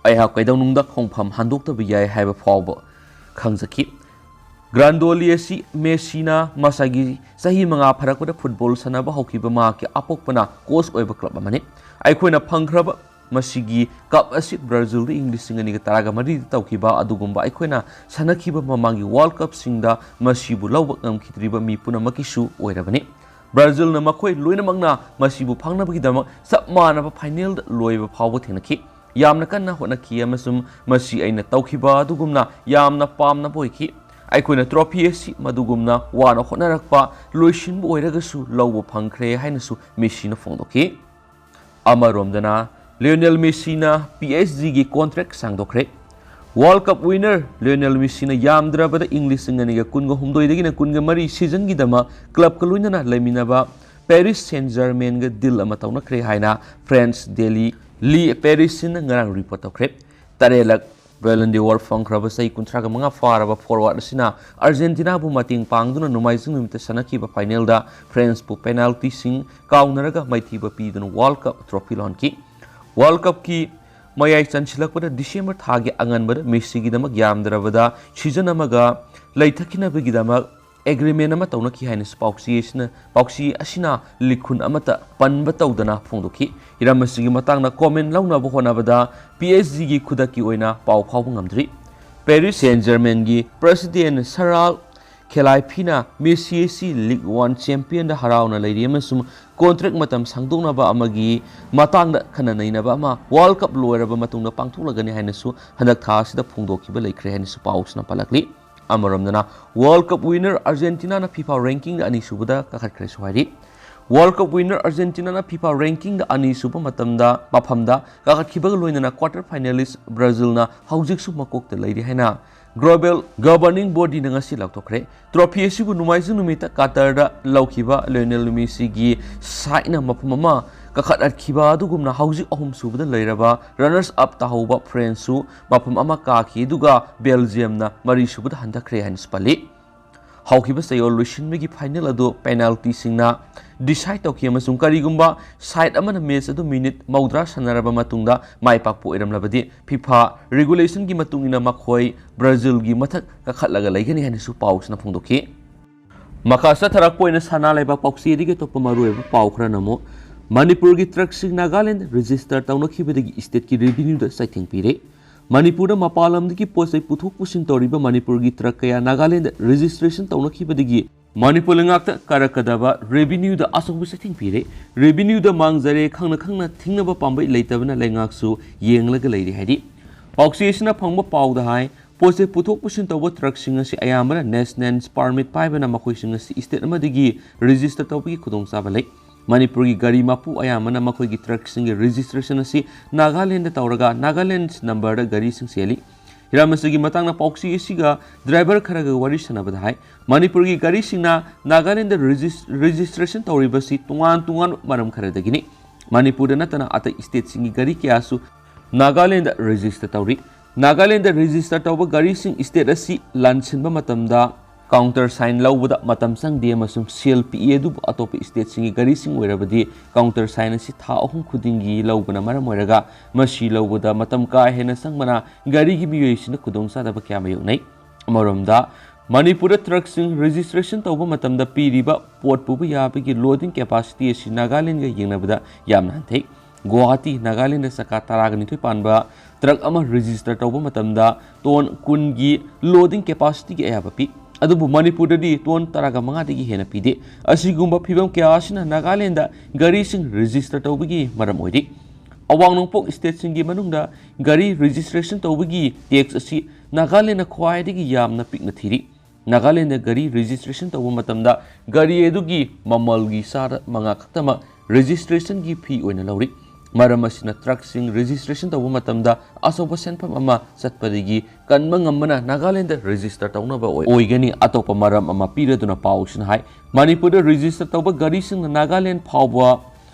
ꯑꯩꯍꯥꯛ ꯀꯩꯗꯧꯅꯨꯡꯗ ꯈꯣꯡꯐꯝ ꯍꯟꯗꯣꯛꯇꯕ ꯌꯥꯏ ꯍꯥꯏꯕ ꯐꯥꯎꯕ ꯈꯪꯖꯈꯤ"꯫ ꯒ꯭ꯔꯥꯟꯗꯣꯂꯤ ꯑꯁꯤ ꯃꯦꯁꯤꯅ ꯃꯁꯥꯒꯤ ꯆꯍꯤ ꯃꯉꯥ ꯐꯥꯔꯛꯄꯗ ꯐꯨꯠꯕꯣꯜ ꯁꯥꯟꯅꯕ ꯍꯧꯈꯤꯕ ꯃꯍꯥꯛꯀꯤ ꯑꯄꯣꯛꯄꯅ ꯀꯣꯆ ꯑꯣꯏꯕ ꯀ꯭ꯂꯕ ꯑꯃꯅꯤ꯫ ꯑꯩꯈꯣꯏꯅ ꯐꯪꯈ꯭ꯔꯕ ꯃꯁꯤꯒꯤ ꯀꯞ ꯑꯁꯤ ꯕ꯭ꯔꯥꯖꯤꯜꯗ ꯏꯪ ꯂꯤꯁꯤꯡ ꯑꯅꯤꯒ ꯇꯔꯥꯒ ꯃꯔꯤꯗ ꯇꯧꯈꯤꯕ ꯑꯗꯨꯒꯨꯝꯕ ꯑꯩꯈꯣꯏꯅ ꯁꯥꯟꯅꯈꯤꯕ ꯃꯃꯥꯡꯒꯤ ꯋꯥꯔꯜ ꯀꯞꯁꯤꯡꯗ ꯃꯁꯤꯕꯨ ꯂꯧꯕ ꯉꯝꯈꯤꯗ꯭ꯔꯤꯕ ꯃꯤ ꯄꯨꯝꯅꯃꯛꯀꯤꯁꯨ ꯑꯣꯏꯔꯕꯅꯤ꯫ ꯕ꯭ꯔꯥꯖꯤꯜꯅ ꯃꯈꯣꯏ ꯂꯣꯏꯅꯃꯛꯅ ꯃꯁꯤꯕꯨ ꯐꯪꯅꯕꯒꯤꯗꯃꯛ ꯆꯞ ꯃꯥꯟꯅꯕ ꯐꯥꯏꯅꯦꯜꯗ ꯂꯣꯏꯕ ꯐꯥꯎꯕ ꯊꯦꯡꯅꯈꯤ꯫ ꯌꯥꯝꯅ ꯀꯟꯅ ꯍꯣꯠꯅꯈꯤ ꯑꯃꯁꯨꯡ ꯃꯁꯤ ꯑꯩꯅ ꯇꯧꯈꯤꯕ ꯑꯗꯨꯒꯨꯝꯅ ꯌꯥꯝꯅ ꯄꯥꯝꯅꯕ ꯑꯣꯏꯈꯤ꯫ ꯑꯩꯈꯣꯏꯅ ꯇ꯭ꯔꯣꯐꯤ ꯑꯁꯤ ꯃꯗꯨꯒꯨꯝꯅ ꯋꯥꯅ ꯍꯣꯠꯅꯔꯛꯄ ꯂꯣꯏꯁꯤꯟꯕ ꯑꯣꯏꯔꯒꯁꯨ ꯂꯧꯕ ꯐꯪꯈ꯭ꯔꯦ ꯍꯥꯏꯅꯁꯨ ꯃꯦꯁꯤꯅ ꯐꯣꯡꯗꯣꯛꯈꯤ꯫ ꯑꯃꯔꯣꯝꯗꯅ ꯂꯤꯑꯣꯅꯦꯜ ꯃꯦꯁꯤꯅ ꯄꯤ ꯑꯦꯁ ꯖꯤꯒꯤ ꯀꯣꯟꯇ꯭ꯔꯦꯛ ꯁꯥꯡꯗꯣꯛꯈ꯭ꯔꯦ꯫ World cup winner Lionel Messi ꯌꯥꯝꯗ꯭ꯔꯕꯗ ꯏꯪ ꯂꯤꯁꯤꯡ ꯑꯅꯤꯒ ꯀꯨꯟꯒ ꯍꯨꯝꯗꯣꯏꯗꯒꯤꯅ ꯀꯨꯟꯒ ꯃꯔꯤ ꯁꯤꯖꯟꯒꯤꯗꯃꯛ ꯀ꯭ꯂꯕꯀ ꯂꯣꯏꯅꯅ ꯂꯩꯃꯤꯟꯅꯕ ꯄꯦꯔꯤꯁ ꯁꯦꯟ ꯖꯔꯃꯦꯟꯒ ꯗꯤꯜ ꯑꯃ ꯇꯧꯅꯈ꯭ꯔꯦ ꯍꯥꯏꯅ ꯐ꯭ꯔꯦꯟꯁ ꯗꯦꯂꯤ ꯂꯤ ꯄꯦꯔꯤꯁꯤꯟꯅ ꯉꯔꯥꯡ ꯔꯤꯄꯣꯔꯠ ꯇꯧꯈ꯭ꯔꯦ꯫ ꯇꯔꯦꯠꯂꯛ ꯕꯦꯂꯟ ꯗꯤ ꯑꯣꯔ ꯐꯪꯈ꯭ꯔꯕ ꯆꯍꯤ ꯀꯨꯟꯊ꯭ꯔꯥꯒ ꯃꯉꯥ ꯐꯥꯔꯕ ꯐꯣꯔꯋꯥꯔꯗ ꯑꯁꯤꯅ ꯑꯥꯔꯖꯦꯟꯇꯤꯅꯥꯕꯨ ꯃꯇꯦꯡ ꯄꯥꯡꯗꯨꯅ ꯅꯣꯡꯃꯥꯏꯖꯤꯡ ꯅꯨꯃꯤꯠꯇ ꯁꯥꯟꯅꯈꯤꯕ ꯐꯥꯏꯅꯦꯜꯗ ꯐ꯭ꯔꯦꯟꯁꯄꯨ ꯄꯦꯅꯥꯜꯇꯤꯁꯤꯡ ꯀꯥꯎꯅꯔꯒ ꯃꯥꯏꯊꯤꯕ ꯄꯤꯗꯨꯅ ꯋꯥꯔꯜ ꯀꯞ ꯇ꯭ꯔꯣꯐꯤ ꯂꯧꯍꯟꯈꯤ꯫ ꯋꯥꯔꯜ ꯀꯞꯀꯤ ꯃꯌꯥꯏ ꯆꯟꯁꯤꯜꯂꯛꯄꯗ ꯗꯤꯁꯦꯝꯕꯔ ꯊꯥꯒꯤ ꯑꯉꯟꯕꯗ ꯃꯦꯁꯤꯒꯤꯗꯃꯛ ꯌꯥꯝꯗ꯭ꯔꯕꯗ ꯁꯤꯖꯟ ꯑꯃꯒ ꯂꯩꯊꯈꯤꯅꯕꯒꯤꯗꯃꯛ ꯑꯦꯒ꯭ꯔꯤꯃꯦꯟ ꯑꯃ ꯇꯧꯅꯈꯤ ꯍꯥꯏꯅꯁꯨ ꯄꯥꯎꯆꯦ ꯑꯁꯤꯅ, ꯄꯥꯎꯆꯦ ꯑꯁꯤꯅ ꯂꯤꯈꯨꯟ ꯑꯃꯠꯇ ꯄꯟꯕ ꯇꯧꯗꯅ ꯐꯣꯡꯗꯣꯛꯈꯤ꯫ ꯍꯤꯔꯝ ꯑꯁꯤꯒꯤ ꯃꯇꯥꯡꯗ ꯀꯣꯃꯦꯟ ꯂꯧꯅꯕ ꯍꯣꯠꯅꯕꯗ ꯄꯤ ꯑꯦꯁ ꯖꯤꯒꯤ ꯈꯨꯗꯛꯀꯤ ꯑꯣꯏꯅ ꯄꯥꯎ ꯐꯥꯎꯕ ꯉꯝꯗ꯭ꯔꯤ꯫ ꯄꯦꯔꯤꯁ ꯁꯦꯟ ꯖꯔꯃꯦꯟꯒꯤ ꯄ꯭ꯔꯦꯁꯤꯗꯦꯟ ꯁꯔꯥꯜ ꯈꯦꯂꯥꯏꯐꯤꯅ ꯃꯦꯁꯤ ꯑꯁꯤ ꯂꯤꯒ ꯋꯥꯟ ꯆꯦꯝꯄꯤꯌꯟꯗ ꯍꯔꯥꯎꯅ ꯂꯩꯔꯤ ꯑꯃꯁꯨꯡ ꯀꯣꯟꯇ꯭ꯔꯦꯛ ꯃꯇꯝ ꯁꯥꯡꯗꯣꯛꯅꯕ ꯑꯃꯒꯤ ꯃꯇꯥꯡꯗ ꯈꯟꯅ ꯅꯩꯅꯕ ꯑꯃ ꯋꯥꯔꯜ ꯀꯞ ꯂꯣꯏꯔꯕ ꯃꯇꯨꯡꯗ ꯄꯥꯡꯊꯣꯛꯂꯒꯅꯤ ꯍꯥꯏꯅꯁꯨ ꯍꯟꯗꯛ ꯊꯥ ꯑꯁꯤꯗ ꯐꯣꯡꯗꯣꯛꯈꯤꯕ ꯂꯩꯈ꯭ꯔꯦ ꯍꯥꯏꯅꯁꯨ ꯄꯥꯎꯁꯤꯅ ꯄꯜꯂꯛꯂꯤ꯫ ꯑꯃꯔꯣꯝꯗꯅ ꯋꯥꯔꯜ ꯀꯞ ꯋꯤꯟꯅꯔ ꯑꯥꯔꯖꯦꯟꯇꯤꯅꯥꯅ ꯐꯤꯐꯥ ꯔꯦꯡꯀꯤꯡꯗ ꯑꯅꯤꯁꯨꯕꯗ ꯀꯥꯈꯠꯈ꯭ꯔꯦꯁꯨ ꯍꯥꯏꯔꯤ꯫ ꯋꯥꯔꯜ ꯀꯞ ꯋꯤꯟꯅꯔ ꯑꯥꯔꯖꯦꯟꯇꯤꯅꯥꯅ ꯐꯤꯐꯥ ꯔꯦꯡꯀꯤꯡꯗ ꯑꯅꯤꯁꯨꯕ ꯃꯇꯝꯗ ꯃꯐꯝꯗ ꯀꯥꯈꯠꯈꯤꯕꯒ ꯂꯣꯏꯅꯅ ꯀ꯭ꯋꯥꯇꯔ ꯐꯥꯏꯅꯦꯂꯤꯁ ꯕ꯭ꯔꯥꯖꯤꯜꯅ ꯍꯧꯖꯤꯛꯁꯨ ꯃꯀꯣꯛꯇ ꯂꯩꯔꯤ ꯍꯥꯏꯅ ꯒ꯭ꯂꯣꯕꯦꯜ ꯒꯕꯔꯅꯤꯡ ꯕꯣꯗꯤꯅ ꯉꯁꯤ ꯂꯥꯎꯊꯣꯛꯈ꯭ꯔꯦ꯫ ꯇ꯭ꯔꯣꯐꯤ ꯑꯁꯤꯕꯨ ꯅꯣꯡꯃꯥꯏꯖꯤꯡ ꯅꯨꯃꯤꯠꯇ ꯀꯥꯇꯔꯗ ꯂꯧꯈꯤꯕ ꯂꯤꯑꯣꯅꯦꯜ ꯃꯦꯁꯤꯒꯤ ꯁꯥꯏꯠꯅ ꯃꯐꯝ ꯑꯃ ꯀꯥꯈꯠꯍꯠꯈꯤꯕ ꯑꯗꯨꯒꯨꯝꯅ ꯍꯧꯖꯤꯛ ꯑꯍꯨꯝꯁꯨꯕꯗ ꯂꯩꯔꯕ ꯔꯅꯔꯁ ꯑꯞ ꯇꯥꯍꯧꯕ ꯐ꯭ꯔꯦꯟꯁꯁꯨ ꯃꯐꯝ ꯑꯃ ꯀꯥꯈꯤ, ꯑꯗꯨꯒ ꯕꯦꯜꯖꯤꯌꯝꯅ ꯃꯔꯤꯁꯨꯕꯗ ꯍꯟꯊꯈ꯭ꯔꯦ ꯍꯥꯏꯅꯁꯨ ꯄꯜꯂꯤ꯫ ꯍꯧꯈꯤꯕ ꯆꯌꯣꯜ ꯂꯣꯏꯁꯤꯟꯕꯒꯤ ꯐꯥꯏꯅꯦꯜ ꯑꯗꯨ ꯄꯦꯅꯥꯜꯇꯤꯁꯤꯡꯅ ꯗꯤꯁꯥꯏꯠ ꯇꯧꯈꯤ ꯑꯃꯁꯨꯡ ꯀꯔꯤꯒꯨꯝꯕ ꯁꯥꯏꯠ ꯑꯃꯅ ꯃꯦꯆ ꯑꯗꯨ ꯃꯤꯅꯤꯠ ꯃꯧꯗ꯭ꯔꯥ ꯁꯥꯟꯅꯔꯕ ꯃꯇꯨꯡꯗ ꯃꯥꯏ ꯄꯥꯛꯄ ꯑꯣꯏꯔꯝꯂꯕꯗꯤ ꯐꯤꯐꯥ ꯔꯤꯒꯨꯂꯦꯁꯟꯒꯤ ꯃꯇꯨꯡ ꯏꯟꯅ ꯃꯈꯣꯏ ꯕ꯭ꯔꯥꯖꯤꯜꯒꯤ ꯃꯊꯛ ꯀꯥꯈꯠꯂꯒ ꯂꯩꯒꯅꯤ ꯍꯥꯏꯅꯁꯨ ꯄꯥꯎꯁꯤꯅ ꯐꯣꯡꯗꯣꯛꯈꯤ꯫ ꯃꯈꯥ ꯆꯠꯊꯔꯛꯄ ꯑꯣꯏꯅ ꯁꯅꯥ ꯂꯩꯕꯥꯛ ꯄꯥꯎꯆꯦꯗꯒꯤ ꯑꯇꯣꯞꯄ ꯃꯔꯨꯑꯣꯏꯕ ꯄꯥꯎ ꯈꯔꯅ ꯑꯃꯨꯛ ꯃꯅꯤꯄꯨꯔꯒꯤ ꯇ꯭ꯔꯛꯁꯤꯡ ꯅꯥꯒꯥꯂꯦꯟꯗ ꯔꯦꯖꯤꯁꯇꯔ ꯇꯧꯅꯈꯤꯕꯗꯒꯤ ꯏꯁꯇꯦꯠꯀꯤ ꯔꯦꯚꯤꯅ꯭ꯌꯨꯗ ꯆꯩꯊꯦꯡ ꯄꯤꯔꯦ꯫ ꯃꯅꯤꯄꯨꯔꯗ ꯃꯄꯥꯟ ꯂꯝꯗꯒꯤ ꯄꯣꯠ ꯆꯩ ꯄꯨꯊꯣꯛ ꯄꯨꯁꯤꯟ ꯇꯧꯔꯤꯕ ꯃꯅꯤꯄꯨꯔꯒꯤ ꯇ꯭ꯔꯛ ꯀꯌꯥ ꯅꯥꯒꯥꯂꯦꯟꯗ ꯔꯦꯖꯤꯁꯇ꯭ꯔꯦꯁꯟ ꯇꯧꯅꯈꯤꯕꯗꯒꯤ ꯃꯅꯤꯄꯨꯔ ꯂꯩꯉꯥꯛꯇ ꯀꯥꯔꯛꯀꯗꯕ ꯔꯦꯚꯤꯅ꯭ꯌꯨꯗ ꯑꯆꯧꯕ ꯆꯩꯊꯦꯡ ꯄꯤꯔꯦ꯫ ꯔꯦꯚꯤꯅ꯭ꯌꯨꯗ ꯃꯥꯡꯖꯔꯦ ꯈꯪꯅ ꯈꯪꯅ ꯊꯤꯡꯅꯕ ꯄꯥꯝꯕꯩ ꯂꯩꯇꯕꯅ ꯂꯩꯉꯥꯛꯁꯨ ꯌꯦꯡꯂꯒ ꯂꯩꯔꯤ ꯍꯥꯏꯔꯤ꯫ ꯄꯥꯎꯆꯦ ꯑꯁꯤꯅ ꯐꯪꯕ ꯄꯥꯎꯗ ꯍꯥꯏ, ꯄꯣꯠ ꯆꯩ ꯄꯨꯊꯣꯛ ꯄꯨꯁꯤꯟ ꯇꯧꯕ ꯇ꯭ꯔꯛꯁꯤꯡ ꯑꯁꯤ ꯑꯌꯥꯝꯕꯅ ꯅꯦꯁꯅꯦꯜ ꯄꯥꯔꯃꯤꯠ ꯄꯥꯏꯕꯅ ꯃꯈꯣꯏꯁꯤꯡ ꯑꯁꯤ ꯏꯁꯇꯦꯠ ꯑꯃꯗꯒꯤ ꯔꯦꯖꯤꯁꯇꯔ ꯇꯧꯕꯒꯤ ꯈꯨꯗꯣꯡꯆꯥꯕ ꯂꯩ꯫ ꯃꯅꯤꯄꯨꯔꯒꯤ ꯒꯥꯔꯤ ꯃꯄꯨ ꯑꯌꯥꯝꯕꯅ ꯃꯈꯣꯏꯒꯤ ꯇ꯭ꯔꯛꯁꯤꯡꯒꯤ ꯔꯦꯖꯤꯁꯇ꯭ꯔꯦꯁꯟ ꯑꯁꯤ ꯅꯥꯒꯥꯂꯦꯟꯗ ꯇꯧꯔꯒ ꯅꯥꯒꯥꯂꯦꯟ ꯅꯝꯕꯔꯗ ꯒꯥꯔꯤꯁꯤꯡ ꯆꯦꯜꯂꯤ꯫ ꯍꯤꯔꯝ ꯑꯁꯤꯒꯤ ꯃꯇꯥꯡꯗ ꯄꯥꯎꯆꯦ ꯑꯁꯤꯒ ꯗ꯭ꯔꯥꯏꯚꯔ ꯈꯔꯒ ꯋꯥꯔꯤ ꯁꯥꯟꯅꯕꯗ ꯍꯥꯏ, ꯃꯅꯤꯄꯨꯔꯒꯤ ꯒꯥꯔꯤꯁꯤꯡꯅ ꯅꯥꯒꯥꯂꯦꯟꯗ ꯔꯦꯖꯤꯁ-, ꯔꯦꯖꯤꯁꯇ꯭ꯔꯦꯁꯟ ꯇꯧꯔꯤꯕꯁꯤ ꯇꯣꯉꯥꯟ ꯇꯣꯉꯥꯟꯕ ꯃꯔꯝ ꯈꯔꯗꯒꯤꯅꯤ꯫ ꯃꯅꯤꯄꯨꯔꯗ ꯅꯠꯇꯅ ꯑꯇꯩ ꯏꯁꯇꯦꯠꯁꯤꯡꯒꯤ ꯒꯥꯔꯤ ꯀꯌꯥꯁꯨ ꯅꯥꯒꯥꯂꯦꯟꯗ ꯔꯦꯖꯤꯁꯇꯔ ꯇꯧꯔꯤ꯫ ꯅꯥꯒꯥꯂꯦꯟꯗ ꯔꯦꯖꯤꯁꯇꯔ ꯇꯧꯕ ꯒꯥꯔꯤꯁꯤꯡ ꯏꯁꯇꯦꯠ ꯑꯁꯤ ꯂꯥꯟꯁꯤꯟꯕ ꯃꯇꯝꯗ ꯀꯥꯎꯟꯇꯔ ꯁꯥꯏꯟ ꯂꯧꯕꯗ ꯃꯇꯝ ꯆꯪꯗꯦ ꯑꯃꯁꯨꯡ ꯁꯦꯜ ꯄꯤꯛꯏ, ꯑꯗꯨꯕꯨ ꯑꯇꯣꯞꯄ ꯏꯁꯇꯦꯠꯁꯤꯡꯒꯤ ꯒꯥꯔꯤꯁꯤꯡ ꯑꯣꯏꯔꯕꯗꯤ ꯀꯥꯎꯟꯇꯔ ꯁꯥꯏꯟ ꯑꯁꯤ ꯊꯥ ꯑꯍꯨꯝ ꯈꯨꯗꯤꯡꯒꯤ ꯂꯧꯕꯅ ꯃꯔꯝ ꯑꯣꯏꯔꯒ ꯃꯁꯤ ꯂꯧꯕꯗ ꯃꯇꯝ ꯀꯥ ꯍꯦꯟꯅ ꯆꯪꯕꯅ ꯒꯥꯔꯤꯒꯤ ꯃꯤꯑꯣꯏꯁꯤꯡꯅ ꯈꯨꯗꯣꯡꯆꯥꯗꯕ ꯀꯌꯥ ꯃꯥꯌꯣꯛꯅꯩ꯫ ꯑꯃꯔꯣꯝꯗ, ꯃꯅꯤꯄꯨꯔꯗ ꯇ꯭ꯔꯛꯁꯤꯡ ꯔꯦꯖꯤꯁꯇ꯭ꯔꯦꯁꯟ ꯇꯧꯕ ꯃꯇꯝꯗ ꯄꯤꯔꯤꯕ ꯄꯣꯠ ꯄꯨꯕ ꯌꯥꯕꯒꯤ ꯂꯣꯗꯤꯡ ꯀꯦꯄꯥꯁꯤꯇꯤ ꯑꯁꯤ ꯅꯥꯒꯥꯂꯦꯟꯒ ꯌꯦꯡꯅꯕꯗ ꯌꯥꯝꯅ ꯍꯟꯊꯩ꯫ ꯒꯨꯋꯥꯍꯥꯇꯤ, ꯅꯥꯒꯥꯂꯦꯟꯗ ꯆꯀꯥ ꯇꯔꯥꯒ ꯅꯤꯊꯣꯏ ꯄꯥꯟꯕ ꯇ꯭ꯔꯛ ꯑꯃ ꯔꯦꯖꯤꯁꯇꯔ ꯇꯧꯕ ꯃꯇꯝꯗ ꯇꯣꯟ ꯀꯨꯟꯒꯤ ꯂꯣꯗꯤꯡ ꯀꯦꯄꯥꯁꯤꯇꯤꯒꯤ ꯑꯌꯥꯕ ꯄꯤ꯫ ꯑꯗꯨꯕꯨ ꯃꯅꯤꯄꯨꯔꯗꯗꯤ ꯇꯣꯟ ꯇꯔꯥꯒ ꯃꯉꯥꯗꯒꯤ ꯍꯦꯟꯅ ꯄꯤꯗꯦ꯫ ꯑꯁꯤꯒꯨꯝꯕ ꯐꯤꯕꯝ ꯀꯌꯥ ꯑꯁꯤꯅ ꯅꯥꯒꯥꯂꯦꯟꯗꯗ ꯒꯥꯔꯤꯁꯤꯡ ꯔꯦꯖꯤꯁꯇꯔ ꯇꯧꯕꯒꯤ ꯃꯔꯝ ꯑꯣꯏꯔꯤ꯫ ꯑꯋꯥꯡ ꯅꯣꯡꯄꯣꯛ ꯁ꯭ꯇꯦꯠꯁꯤꯡꯒꯤ ꯃꯅꯨꯡꯗ ꯒꯥꯔꯤ ꯔꯦꯖꯤꯁꯇ꯭ꯔꯦꯁꯟ ꯇꯧꯕꯒꯤ ꯇꯦꯛꯁ ꯑꯁꯤ ꯅꯥꯒꯥꯂꯦꯟꯗꯅ ꯈ꯭ꯋꯥꯏꯗꯒꯤ ꯌꯥꯝꯅ ꯄꯤꯛꯅ ꯊꯤꯔꯤ꯫ ꯅꯥꯒꯥꯂꯦꯟꯗ ꯒꯥꯔꯤ ꯔꯦꯖꯤꯁꯇ꯭ꯔꯦꯁꯟ ꯇꯧꯕ ꯃꯇꯝꯗ ꯒꯥꯔꯤ ꯑꯗꯨꯒꯤ ꯃꯃꯜꯒꯤ ꯆꯥꯗ ꯃꯉꯥ ꯈꯛꯇꯃꯛ ꯔꯦꯖꯤꯁꯇ꯭ꯔꯦꯁꯟꯒꯤ ꯐꯤ ꯑꯣꯏꯅ ꯂꯧꯔꯤ꯫ ꯃꯔꯝ ꯑꯁꯤꯅ ꯇ꯭ꯔꯛꯁꯤꯡ ꯔꯦꯖꯤꯁꯇ꯭ꯔꯦꯁꯟ ꯇꯧꯕ ꯃꯇꯝꯗ ꯑꯆꯧꯕ ꯁꯦꯟꯐꯝ ꯑꯃ ꯆꯠꯄꯗꯒꯤ ꯀꯟꯕ ꯉꯝꯕꯅ ꯅꯥꯒꯥꯂꯦꯟꯗ ꯔꯦꯖꯤꯁꯇꯔ ꯇꯧꯅꯕ ꯑꯣꯏ-, ꯑꯣꯏꯒꯅꯤ꯫ ꯑꯇꯣꯞꯄ ꯃꯔꯝ ꯑꯃ ꯄꯤꯔꯗꯨꯅ ꯄꯥꯎꯁꯤꯅ ꯍꯥꯏ, ꯃꯅꯤꯄꯨꯔꯗ ꯔꯦꯖꯤꯁꯇꯔ ꯇꯧꯕ ꯒꯥꯔꯤꯁꯤꯡꯅ ꯅꯥꯒꯥꯂꯦꯟ ꯐꯥꯎꯕ,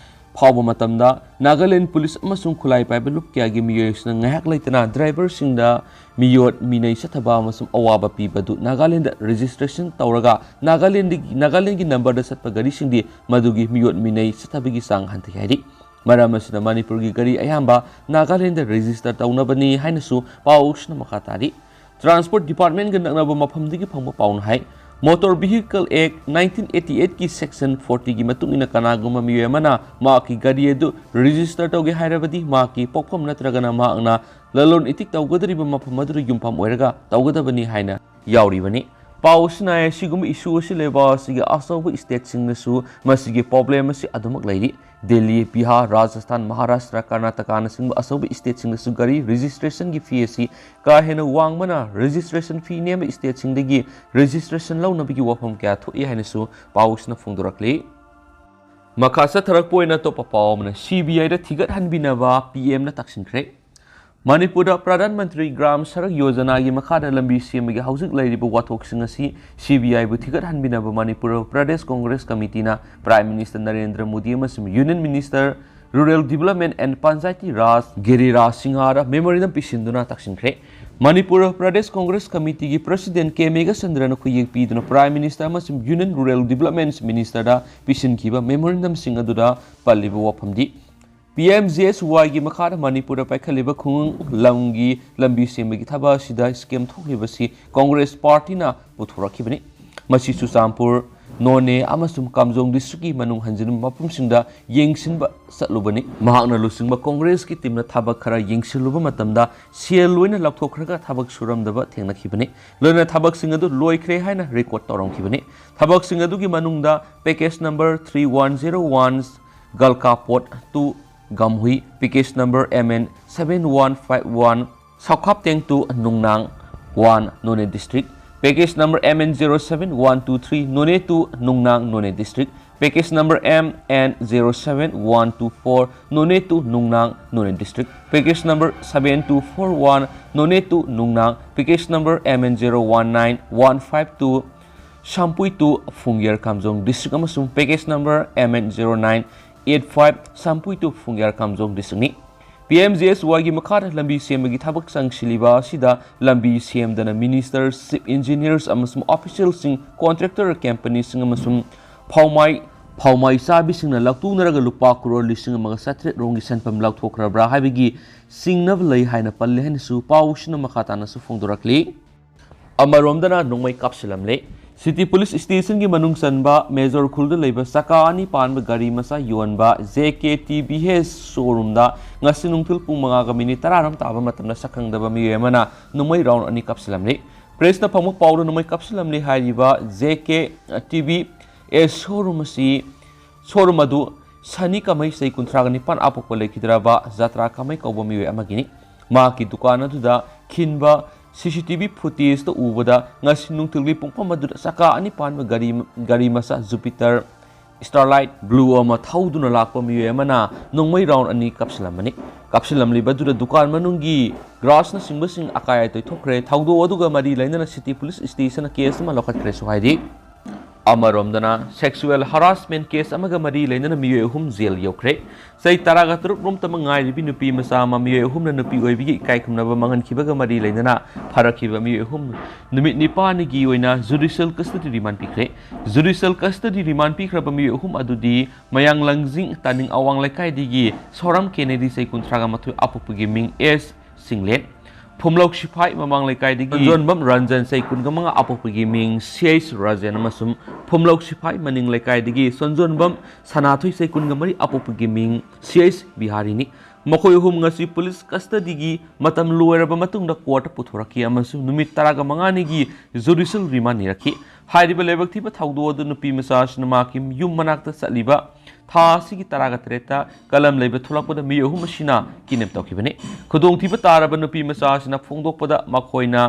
ꯐꯥꯎꯕ ꯃꯇꯝꯗ ꯅꯥꯒꯥꯂꯦꯟ ꯄꯨꯂꯤꯁ ꯑꯃꯁꯨꯡ ꯈꯨꯠꯂꯥꯏ ꯄꯥꯏꯕ ꯂꯨꯞ ꯀꯌꯥꯒꯤ ꯃꯤꯑꯣꯏꯁꯤꯡꯅ ꯉꯥꯏꯍꯥꯛ ꯂꯩꯇꯅ ꯗ꯭ꯔꯥꯏꯚꯔꯁꯤꯡꯗ ꯃꯤꯑꯣꯠ ꯃꯤꯅꯩ ꯆꯠꯊꯕ ꯑꯃꯁꯨꯡ ꯑꯋꯥꯕ ꯄꯤꯕꯗꯨ ꯅꯥꯒꯥꯂꯦꯟꯗ ꯔꯦꯖꯤꯁꯇ꯭ꯔꯦꯁꯟ ꯇꯧꯔꯒ ꯅꯥꯒꯥꯂꯦꯟꯗꯒꯤ, ꯅꯥꯒꯥꯂꯦꯟꯒꯤ ꯅꯝꯕꯔꯗ ꯆꯠꯄ ꯒꯥꯔꯤꯁꯤꯡꯗꯤ ꯃꯗꯨꯒꯤ ꯃꯤꯑꯣꯠ ꯃꯤꯅꯩ ꯆꯠꯊꯕꯒꯤ ꯆꯥꯡ ꯍꯟꯊꯩ ꯍꯥꯏꯔꯤ꯫ ꯃꯔꯝ ꯑꯁꯤꯅ ꯃꯅꯤꯄꯨꯔꯒꯤ ꯒꯥꯔꯤ ꯑꯌꯥꯝꯕ ꯅꯥꯒꯥꯂꯦꯟꯗ ꯔꯦꯖꯤꯁꯇꯔ ꯇꯧꯅꯕꯅꯤ ꯍꯥꯏꯅꯁꯨ ꯄꯥꯎꯁꯤꯅ ꯃꯈꯥ ꯇꯥꯔꯤ꯫ ꯇ꯭ꯔꯥꯟꯁꯄꯣꯔꯠ ꯗꯤꯄꯥꯔꯠꯃꯦꯟꯒ ꯅꯛꯅꯕ ꯃꯐꯝꯗꯒꯤ ꯐꯪꯕ ꯄꯥꯎꯅ ꯍꯥꯏ, Motor Vehicle Act nineteen eighty eight ꯀꯤ section forty ꯒꯤ ꯃꯇꯨꯡ ꯏꯟꯅ ꯀꯅꯥꯒꯨꯝꯕ ꯃꯤꯑꯣꯏ ꯑꯃꯅ ꯃꯍꯥꯛꯀꯤ ꯒꯥꯔꯤ ꯑꯗꯨ ꯔꯦꯖꯤꯁꯇꯔ ꯇꯧꯒꯦ ꯍꯥꯏꯔꯕꯗꯤ ꯃꯍꯥꯛꯀꯤ ꯄꯣꯛꯐꯝ ꯅꯠꯇ꯭ꯔꯒꯅ ꯃꯍꯥꯛꯅ ꯂꯂꯣꯟ ꯏꯇꯤꯛ ꯇꯧꯒꯗꯧꯔꯤꯕ ꯃꯐꯝ ꯑꯗꯨꯗ ꯌꯨꯝꯐꯝ ꯑꯣꯏꯔꯒ ꯇꯧꯒꯗꯕꯅꯤ ꯍꯥꯏꯅ ꯌꯥꯎꯔꯤꯕꯅꯤ꯫ ꯄꯥꯎ ꯑꯁꯤꯅ ꯍꯥꯏ, ꯑꯁꯤꯒꯨꯝꯕ ꯏꯁꯨ ꯑꯁꯤ ꯂꯩꯕꯥꯛ ꯑꯁꯤꯒꯤ ꯑꯆꯧꯕ ꯁ꯭ꯇꯦꯠꯁꯤꯡꯗꯁꯨ ꯃꯁꯤꯒꯤ ꯄ꯭ꯔꯣꯕ꯭ꯂꯦꯝ ꯑꯁꯤ ꯑꯗꯨꯃꯛ ꯂꯩꯔꯤ꯫ ꯗꯦꯜꯂꯤ, ꯕꯤꯍꯥꯔ, ꯔꯥꯖꯁꯊꯥꯟ, ꯃꯍꯥꯔꯥꯁꯇ꯭ꯔ, ꯀꯔꯅꯥꯇꯀꯥꯅꯆꯤꯡꯕ ꯑꯆꯧꯕ ꯁ꯭ꯇꯦꯠꯁꯤꯡꯗꯁꯨ ꯒꯥꯔꯤ ꯔꯦꯖꯤꯁꯇ꯭ꯔꯦꯁꯟꯒꯤ ꯐꯤ ꯑꯁꯤ ꯀꯥ ꯍꯦꯟꯅ ꯋꯥꯡꯕꯅ ꯔꯦꯖꯤꯁꯇ꯭ꯔꯦꯁꯟ ꯐꯤ ꯅꯦꯝꯕ ꯁ꯭ꯇꯦꯠꯁꯤꯡꯗꯒꯤ ꯔꯦꯖꯤꯁꯇ꯭ꯔꯦꯁꯟ ꯂꯧꯅꯕꯒꯤ ꯋꯥꯐꯝ ꯀꯌꯥ ꯊꯣꯛꯏ ꯍꯥꯏꯅꯁꯨ ꯄꯥꯎꯁꯤꯅ ꯐꯣꯡꯗꯣꯔꯛꯂꯤ꯫ ꯃꯈꯥ ꯆꯠꯊꯔꯛꯄ ꯑꯣꯏꯅ ꯑꯇꯣꯞꯄ ꯄꯥꯎ ꯑꯃꯅ, ꯁꯤ ꯕꯤ ꯑꯥꯏꯗ ꯊꯤꯒꯠꯍꯟꯕꯤꯅꯕ ꯄꯤ ꯑꯦꯝꯅ ꯇꯛꯁꯤꯟꯈ꯭ꯔꯦ꯫ ꯃꯅꯤꯄꯨꯔꯗ ꯄ꯭ꯔꯙꯥꯟ ꯃꯟꯇ꯭ꯔꯤ ꯒ꯭ꯔꯥꯝ ꯁꯔꯛ ꯌꯣꯖꯅꯥꯒꯤ ꯃꯈꯥꯗ ꯂꯝꯕꯤ ꯁꯦꯝꯕꯒꯤ ꯍꯧꯖꯤꯛ ꯂꯩꯔꯤꯕ ꯋꯥꯊꯣꯛꯁꯤꯡ ꯑꯁꯤ ꯁꯤ ꯕꯤ ꯑꯥꯏꯕꯨ ꯊꯤꯒꯠꯍꯟꯕꯤꯅꯕ ꯃꯅꯤꯄꯨꯔ ꯄ꯭ꯔꯗꯦꯁ ꯀꯣꯡꯒ꯭ꯔꯦꯁ ꯀꯃꯤꯇꯤꯅ ꯄ꯭ꯔꯥꯏꯝ ꯃꯤꯅꯤꯁꯇꯔ ꯅꯔꯦꯟꯗ꯭ꯔ ꯃꯣꯗꯤ ꯑꯃꯁꯨꯡ union minister rural development and Panchayati Raj Giriraj ꯁꯤꯡꯍꯗ ꯃꯦꯃꯣꯔꯦꯟꯗꯝ ꯄꯤꯁꯤꯟꯗꯨꯅ ꯇꯛꯁꯤꯟꯈ꯭ꯔꯦ꯫ ꯃꯅꯤꯄꯨꯔ ꯄ꯭ꯔꯗꯦꯁ ꯀꯣꯡꯒ꯭ꯔꯦꯁ ꯀꯃꯤꯇꯤꯒꯤ ꯄ꯭ꯔꯁꯤꯗꯦꯟ ꯀꯦ ꯃꯦꯘꯆꯟꯗ꯭ꯔꯅ ꯈꯨꯌꯦꯛ ꯄꯤꯗꯨꯅ ꯄ꯭ꯔꯥꯏꯝ ꯃꯤꯅꯤꯁꯇꯔ ꯑꯃꯁꯨꯡ ꯌꯨꯅꯤꯌꯟ ꯔꯨꯔꯦꯜ ꯗꯤꯕꯂꯞꯃꯦꯟ ꯃꯤꯅꯤꯁꯇꯔꯗ ꯄꯤꯁꯤꯟꯈꯤꯕ ꯃꯦꯃꯣꯔꯦꯟꯗꯝꯁꯤꯡ ꯑꯗꯨꯗ ꯄꯜꯂꯤꯕ ꯋꯥꯐꯝꯗꯤ, ꯄꯤ ꯑꯦꯝ ꯖꯤ ꯑꯦꯁ ꯋꯥꯏꯒꯤ ꯃꯈꯥꯗ ꯃꯅꯤꯄꯨꯔꯗ ꯄꯥꯏꯈꯠꯂꯤꯕ ꯈꯨꯡꯒꯪ ꯂꯝꯒꯤ ꯂꯝꯕꯤ ꯁꯦꯝꯕꯒꯤ ꯊꯕꯛ ꯑꯁꯤꯗ ꯁ꯭ꯀꯦꯝ ꯊꯣꯛꯂꯤꯕꯁꯤ ꯀꯣꯡꯒ꯭ꯔꯦꯁ ꯄꯥꯔꯇꯤꯅ ꯄꯨꯊꯣꯔꯛꯈꯤꯕꯅꯤ꯫ ꯃꯁꯤ ꯆꯨꯔꯆꯥꯟꯄꯨꯔ, ꯅꯣꯅꯦ ꯑꯃꯁꯨꯡ ꯀꯥꯝꯖꯣꯡ ꯗꯤꯁꯇ꯭ꯔꯤꯛꯀꯤ ꯃꯅꯨꯡ ꯍꯟꯖꯤꯟꯕ ꯃꯐꯝꯁꯤꯡꯗ ꯌꯦꯡꯁꯤꯟꯕ ꯆꯠꯂꯨꯕꯅꯤ꯫ ꯃꯍꯥꯛꯅ ꯂꯨꯆꯤꯡꯕ ꯀꯣꯡꯒ꯭ꯔꯦꯁꯀꯤ ꯇꯤꯝꯅ ꯊꯕꯛ ꯈꯔ ꯌꯦꯡꯁꯤꯜꯂꯨꯕ ꯃꯇꯝꯗ ꯁꯦꯜ ꯂꯣꯏꯅ ꯂꯧꯊꯣꯛꯈ꯭ꯔꯒ ꯊꯕꯛ ꯁꯨꯔꯝꯗꯕ ꯊꯦꯡꯅꯈꯤꯕꯅꯤ꯫ ꯂꯣꯏꯅ ꯊꯕꯛꯁꯤꯡ ꯑꯗꯨ ꯂꯣꯏꯈ꯭ꯔꯦ ꯍꯥꯏꯅ ꯔꯦꯀꯣꯔꯗ ꯇꯧꯔꯝꯈꯤꯕꯅꯤ꯫ ꯊꯕꯛꯁꯤꯡ ꯑꯗꯨꯒꯤ ꯃꯅꯨꯡꯗ package number three one zero one ꯒꯜꯀꯥ ꯄꯣꯔꯠ to ꯒꯝꯍꯨꯏ, package number M N seven one five one ꯁꯥꯎꯈꯥꯞꯇꯦꯡ to ꯅꯨꯡꯅꯥꯡ one Noney district, package number M N zero seven one two three Noney to ꯅꯨꯡꯅꯥꯡ Noney district, package number M N zero seven one two four Noney to ꯅꯨꯡꯅꯥꯡ Noney district, package number seven two four one Noney to ꯅꯨꯡꯅꯥꯡ, package number M N zero one nine one five two ꯁꯥꯝꯄꯨꯏ to ꯐꯨꯡꯌꯔ Kamjong district ꯑꯃꯁꯨꯡ package number M N zero nine eight five ꯁꯥꯝꯄꯨꯏ to ꯐꯨꯡꯌꯔ Kamjong districtꯅꯤ꯫ P M G S Yꯒꯤ ꯃꯈꯥꯗ ꯂꯝꯕꯤ ꯁꯦꯝꯕꯒꯤ ꯊꯕꯛ ꯆꯪꯁꯤꯜꯂꯤꯕ ꯑꯁꯤꯗ ꯂꯝꯕꯤ ꯁꯦꯝꯗꯅ ministers, chief engineers ꯑꯃꯁꯨꯡ officialꯁꯤꯡ, contractor companyꯁꯤꯡ ꯑꯃꯁꯨꯡ ꯐꯥꯎꯃꯥꯏ ꯐꯥꯎꯃꯥꯏ ꯆꯥꯕꯤꯁꯤꯡꯅ ꯂꯧꯇꯨꯅꯔꯒ ꯂꯨꯄꯥ ꯀ꯭ꯔꯣꯔ ꯂꯤꯁꯤꯡ ꯑꯃꯒ ꯆꯥꯇ꯭ꯔꯦꯠ ꯔꯣꯝꯒꯤ ꯁꯦꯟꯐꯝ ꯂꯧꯊꯣꯛꯈ꯭ꯔꯕ꯭ꯔꯥ ꯍꯥꯏꯕꯒꯤ ꯆꯤꯡꯅꯕ ꯂꯩ ꯍꯥꯏꯅ ꯄꯜꯂꯤ ꯍꯥꯏꯅꯁꯨ ꯄꯥꯎꯁꯤꯅ ꯃꯈꯥ ꯇꯥꯅꯁꯨ ꯐꯣꯡꯗꯣꯔꯛꯂꯤ꯫ ꯑꯃꯔꯣꯝꯗꯅ ꯅꯣꯡꯃꯩ ꯀꯥꯞꯁꯤꯜꯂꯝꯂꯦ꯫ City Police Stationꯒꯤ ꯃꯅꯨꯡ ꯆꯟꯕ ꯃꯦꯖꯣꯔ ꯈꯨꯜꯗ ꯂꯩꯕ ꯆꯀꯥ ꯑꯅꯤ ꯄꯥꯟꯕ ꯒꯥꯔꯤ ꯃꯆꯥ ꯌꯣꯟꯕ J K T B H showroomꯗ ꯉꯁꯤ ꯅꯨꯡꯊꯤꯜ ꯄꯨꯡ ꯃꯉꯥꯒ ꯃꯤꯅꯤꯠ ꯇꯔꯥꯔꯣꯝ ꯇꯥꯕ ꯃꯇꯝꯗ ꯁꯛꯈꯪꯗꯕ ꯃꯤꯑꯣꯏ ꯑꯃꯅ ꯅꯣꯡꯃꯩ round ꯑꯅꯤ ꯀꯥꯞꯁꯤꯜꯂꯝꯂꯦ꯫ Pressꯅ ꯐꯪꯕ ꯄꯥꯎꯗ ꯅꯣꯡꯃꯩ ꯀꯥꯞꯁꯤꯜꯂꯝꯂꯦ ꯍꯥꯏꯔꯤꯕ J K T B H showroom ꯑꯁꯤ showroom ꯑꯗꯨ ꯁꯅꯤ ꯀꯃꯩ ꯆꯍꯤ ꯀꯨꯟꯊ꯭ꯔꯥꯒ ꯅꯤꯄꯥꯟ ꯑꯄꯣꯛꯄ ꯂꯩꯈꯤꯗ꯭ꯔꯕ ꯖꯇ꯭ꯔꯥ ꯀꯃꯩ ꯀꯧꯕ ꯃꯤꯑꯣꯏ ꯑꯃꯒꯤꯅꯤ꯫ ꯃꯍꯥꯛꯀꯤ ꯗꯨꯀꯥꯟ ꯑꯗꯨꯗ ꯈꯤꯟꯕ C C T V footageꯇ ꯎꯕꯗ ꯉꯁꯤ ꯅꯨꯡꯊꯤꯜꯒꯤ ꯄꯨꯡꯐꯝ ꯑꯗꯨꯗ ꯆꯀꯥ ꯑꯅꯤ ꯄꯥꯟꯕ ꯒꯥꯔꯤ, ꯒꯥꯔꯤ ꯃꯆꯥ Jupiter Starlight Blue ꯑꯃ ꯊꯧꯗꯨꯅ ꯂꯥꯛꯄ ꯃꯤꯑꯣꯏ ꯑꯃꯅ ꯅꯣꯡꯃꯩ round ꯑꯅꯤ ꯀꯥꯞꯁꯤꯜꯂꯝꯕꯅꯤ꯫ ꯀꯥꯞꯁꯤꯜꯂꯝꯂꯤꯕ ꯑꯗꯨꯗ ꯗꯨꯀꯥꯟ ꯃꯅꯨꯡꯒꯤ glassꯅꯆꯤꯡꯕꯁꯤꯡ ꯑꯀꯥꯏ ꯑꯇꯣꯏ ꯊꯣꯛꯈ꯭ꯔꯦ꯫ ꯊꯧꯗꯣꯛ ꯑꯗꯨꯒ ꯃꯔꯤ ꯂꯩꯅꯅ City Police Stationꯅ case ꯑꯃ ꯂꯧꯈꯠꯈ꯭ꯔꯦꯁꯨ ꯍꯥꯏꯔꯤ꯫ ꯑꯃꯔꯣꯝꯗꯅ sexual harassment case ꯑꯃꯒ ꯃꯔꯤ ꯂꯩꯅꯅ ꯃꯤꯑꯣꯏ ꯑꯍꯨꯝ ꯖꯦꯜ ꯌꯧꯈ꯭ꯔꯦ꯫ ꯆꯍꯤ ꯇꯔꯥꯒ ꯇꯔꯨꯛ ꯔꯣꯝꯇ ꯉꯥꯏꯔꯤꯕꯤ ꯅꯨꯄꯤ ꯃꯆꯥ ꯑꯃ ꯃꯤꯑꯣꯏ ꯑꯍꯨꯝꯅ ꯅꯨꯄꯤ ꯑꯣꯏꯕꯤꯒꯤ ꯏꯀꯥꯏ ꯈꯨꯝꯅꯕ ꯃꯥꯡꯍꯟꯈꯤꯕꯒ ꯃꯔꯤ ꯂꯩꯅꯅ ꯐꯥꯔꯛꯈꯤꯕ ꯃꯤꯑꯣꯏ ꯑꯍꯨꯝ ꯅꯨꯃꯤꯠ ꯅꯤꯄꯥꯟꯒꯤ ꯑꯣꯏꯅ judicial custody remand ꯄꯤꯈ꯭ꯔꯦ꯫ Judicial custody remand ꯄꯤꯈ꯭ꯔꯕ ꯃꯤꯑꯣꯏ ꯑꯍꯨꯝ ꯑꯗꯨꯗꯤ ꯃꯌꯥꯡ ꯂꯪꯖꯤꯡ ꯇꯥꯅꯤꯡ ꯑꯋꯥꯡ ꯂꯩꯀꯥꯏꯗꯒꯤ ꯁꯣꯔꯥꯝ ꯀꯦꯅꯦꯗꯤ ꯆꯍꯤ ꯀꯨꯟꯊ꯭ꯔꯥꯒ ꯃꯥꯊꯣꯏ ꯑꯄꯣꯛꯄꯒꯤ ꯃꯤꯡ ꯑꯦꯁ ꯁꯤꯡꯂꯦꯟ, ꯐꯨꯝꯂꯧ ꯁꯤꯐꯥꯏ ꯃꯃꯥꯡ ꯂꯩꯀꯥꯏꯗꯒꯤ ꯁꯣꯟꯖꯣꯟꯕꯝ ꯔꯟꯖꯟ ꯆꯍꯤ ꯀꯨꯟꯒ ꯃꯉꯥ ꯑꯄꯣꯛꯄꯒꯤ ꯃꯤꯡ ꯁꯤ ꯑꯩꯆ ꯔꯥꯖꯦꯟ ꯑꯃꯁꯨꯡ ꯐꯨꯝꯂꯧ ꯁꯤꯐꯥꯏ ꯃꯅꯤꯡ ꯂꯩꯀꯥꯏꯗꯒꯤ ꯁꯣꯟꯖꯣꯟꯕꯝ ꯁꯅꯥꯊꯣꯏ ꯆꯍꯤ ꯀꯨꯟꯒ ꯃꯔꯤ ꯑꯄꯣꯛꯄꯒꯤ ꯃꯤꯡ ꯁꯤ ꯑꯩꯆ ꯕꯤꯍꯥꯔꯤꯅꯤ꯫ ꯃꯈꯣꯏ ꯑꯍꯨꯝ ꯉꯁꯤ ꯄꯨꯂꯤꯁ ꯀꯁꯇꯗꯤꯒꯤ ꯃꯇꯝ ꯂꯣꯏꯔꯕ ꯃꯇꯨꯡꯗ ꯀꯣꯔꯠꯇ ꯄꯨꯊꯣꯔꯛꯈꯤ ꯑꯃꯁꯨꯡ ꯅꯨꯃꯤꯠ ꯇꯔꯥꯒ ꯃꯉꯥꯅꯤꯒꯤ ꯖꯨꯗꯤꯁꯤꯌꯦꯜ ꯔꯤꯃꯥꯟ ꯅꯤꯔꯛꯈꯤ꯫ ꯍꯥꯏꯔꯤꯕ ꯂꯥꯏꯕꯛ ꯊꯤꯕ ꯊꯧꯗꯣꯛ ꯑꯗꯨ ꯅꯨꯄꯤ ꯃꯆꯥ ꯑꯁꯤꯅ ꯃꯍꯥꯛꯀꯤ ꯌꯨꯝ ꯃꯅꯥꯛꯇ ꯆꯠꯂꯤꯕ ꯊꯥ ꯑꯁꯤꯒꯤ ꯇꯔꯥꯒ ꯇꯔꯦꯠꯇ ꯀꯂꯝ ꯂꯩꯕ ꯊꯣꯛꯂꯛꯄꯗ ꯃꯤꯑꯣꯏ ꯑꯍꯨꯝ ꯑꯁꯤꯅ ꯀꯤꯗꯅꯦꯞ ꯇꯧꯈꯤꯕꯅꯤ꯫ ꯈꯨꯗꯣꯡꯊꯤꯕ ꯇꯥꯔꯕ ꯅꯨꯄꯤ ꯃꯆꯥ ꯑꯁꯤꯅ ꯐꯣꯡꯗꯣꯛꯄꯗ ꯃꯈꯣꯏꯅ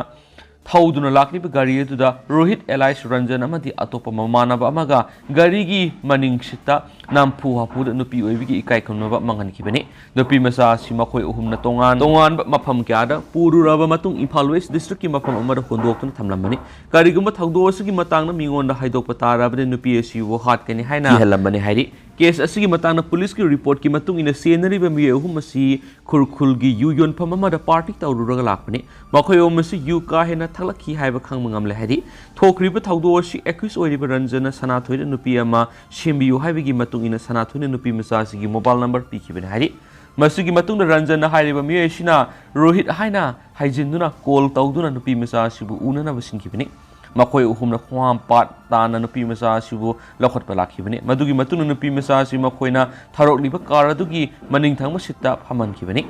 ꯊꯧꯗꯨꯅ ꯂꯥꯛꯂꯤꯕ ꯒꯥꯔꯤ ꯑꯗꯨꯗ ꯔꯣꯍꯤꯠ ꯑꯦꯂꯥꯏꯁ ꯔꯟꯖꯟ ꯑꯃꯗꯤ ꯑꯇꯣꯞꯄ ꯃꯃꯥꯟꯅꯕ ꯑꯃꯒ ꯒꯥꯔꯤꯒꯤ ꯃꯅꯤꯡ ꯁꯤꯠꯇ ꯅꯝꯐꯨ ꯍꯥꯐꯨꯗ ꯅꯨꯄꯤ ꯑꯣꯏꯕꯒꯤ ꯏꯀꯥꯏ ꯈꯨꯝꯅꯕ ꯃꯥꯡꯍꯟꯈꯤꯕꯅꯤ꯫ ꯅꯨꯄꯤ ꯃꯆꯥ ꯑꯁꯤ ꯃꯈꯣꯏ ꯑꯍꯨꯝꯅ ꯇꯣꯉꯥꯟ ꯇꯣꯉꯥꯟꯕ ꯃꯐꯝ ꯀꯌꯥꯗ ꯄꯨꯔꯨꯔꯕ ꯃꯇꯨꯡ ꯏꯝꯐꯥꯜ ꯋꯦꯁ ꯗꯤꯁꯇ꯭ꯔꯤꯛꯀꯤ ꯃꯐꯝ ꯑꯃꯗ ꯍꯨꯟꯗꯣꯛꯇꯨꯅ ꯊꯝꯂꯝꯕꯅꯤ꯫ ꯀꯔꯤꯒꯨꯝꯕ ꯊꯧꯗꯣꯛ ꯑꯁꯤꯒꯤ ꯃꯇꯥꯡꯗ ꯃꯤꯉꯣꯟꯗ ꯍꯥꯏꯗꯣꯛꯄ ꯇꯥꯔꯕꯗꯤ ꯅꯨꯄꯤ ꯑꯁꯤꯕꯨ ꯍꯥꯠꯀꯅꯤ ꯍꯥꯏꯅ ꯀꯤꯍꯜꯂꯝꯕꯅꯤ ꯍꯥꯏꯔꯤ꯫ ꯀꯦꯁ ꯑꯁꯤꯒꯤ ꯃꯇꯥꯡꯗ ꯄꯨꯂꯤꯁꯀꯤ ꯔꯤꯄꯣꯔꯠꯀꯤ ꯃꯇꯨꯡ ꯏꯟꯅ ꯆꯦꯟꯅꯔꯤꯕ ꯃꯤꯑꯣꯏ ꯑꯍꯨꯝ ꯑꯁꯤ ꯈꯨꯔꯈꯨꯜꯒꯤ ꯌꯨ ꯌꯣꯟꯐꯝ ꯑꯃꯗ ꯄꯥꯔꯇꯤ ꯇꯧꯔꯨꯔꯒ ꯂꯥꯛꯄꯅꯤ꯫ ꯃꯈꯣꯏ ꯑꯍꯨꯝ ꯑꯁꯤ ꯌꯨ ꯀꯥ ꯍꯦꯟꯅ ꯊꯛꯂꯛꯈꯤ ꯍꯥꯏꯕ ꯈꯪꯕ ꯉꯝꯂꯦ ꯍꯥꯏꯔꯤ꯫ ꯊꯣꯛꯈ꯭ꯔꯤꯕ ꯊꯧꯗꯣꯛ ꯑꯁꯤ ꯑꯦꯀ꯭ꯌꯨꯁ ꯑꯣꯏꯔꯤꯕ ꯔꯟꯖꯟꯅ ꯁꯅꯥꯊꯣꯏꯗ ꯅꯨꯄꯤ ꯑꯃ ꯁꯦꯝꯕꯤꯌꯨ ꯍꯥꯏꯕꯒꯤ ꯃꯇꯨꯡ ꯏꯟꯅ ꯁꯅꯥꯊꯣꯏꯅ ꯅꯨꯄꯤ ꯃꯆꯥ ꯑꯁꯤꯒꯤ ꯃꯣꯕꯥꯏꯜ ꯅꯝꯕꯔ ꯄꯤꯈꯤꯕꯅꯤ ꯍꯥꯏꯔꯤ꯫ ꯃꯁꯤꯒꯤ ꯃꯇꯨꯡꯗ ꯔꯟꯖꯟꯅ ꯍꯥꯏꯔꯤꯕ ꯃꯤꯑꯣꯏ ꯑꯁꯤꯅ ꯔꯣꯍꯤꯠ ꯍꯥꯏꯅ ꯍꯥꯏꯖꯤꯟꯗꯨꯅ ꯀꯣꯜ ꯇꯧꯗꯨꯅ ꯅꯨꯄꯤ ꯃꯆꯥ ꯑꯁꯤꯕꯨ ꯎꯅꯅꯕ ꯁꯤꯟꯈꯤꯕꯅꯤ꯫ ꯃꯈꯣꯏ ꯑꯍꯨꯝꯅ ꯈꯣꯡꯍꯥꯝꯄꯥꯠ ꯇꯥꯟꯅ ꯅꯨꯄꯤ ꯃꯆꯥ ꯑꯁꯤꯕꯨ ꯂꯧꯈꯠꯄ ꯂꯥꯛꯈꯤꯕꯅꯤ꯫ ꯃꯗꯨꯒꯤ ꯃꯇꯨꯡꯗ ꯅꯨꯄꯤ ꯃꯆꯥ ꯑꯁꯤ ꯃꯈꯣꯏꯅ ꯊꯥꯔꯣꯛꯂꯤꯕ ꯀꯥꯔ ꯑꯗꯨꯒꯤ ꯃꯅꯤꯡ ꯊꯪꯕ ꯁꯤꯠꯇ ꯐꯝꯍꯟꯈꯤꯕꯅꯤ꯫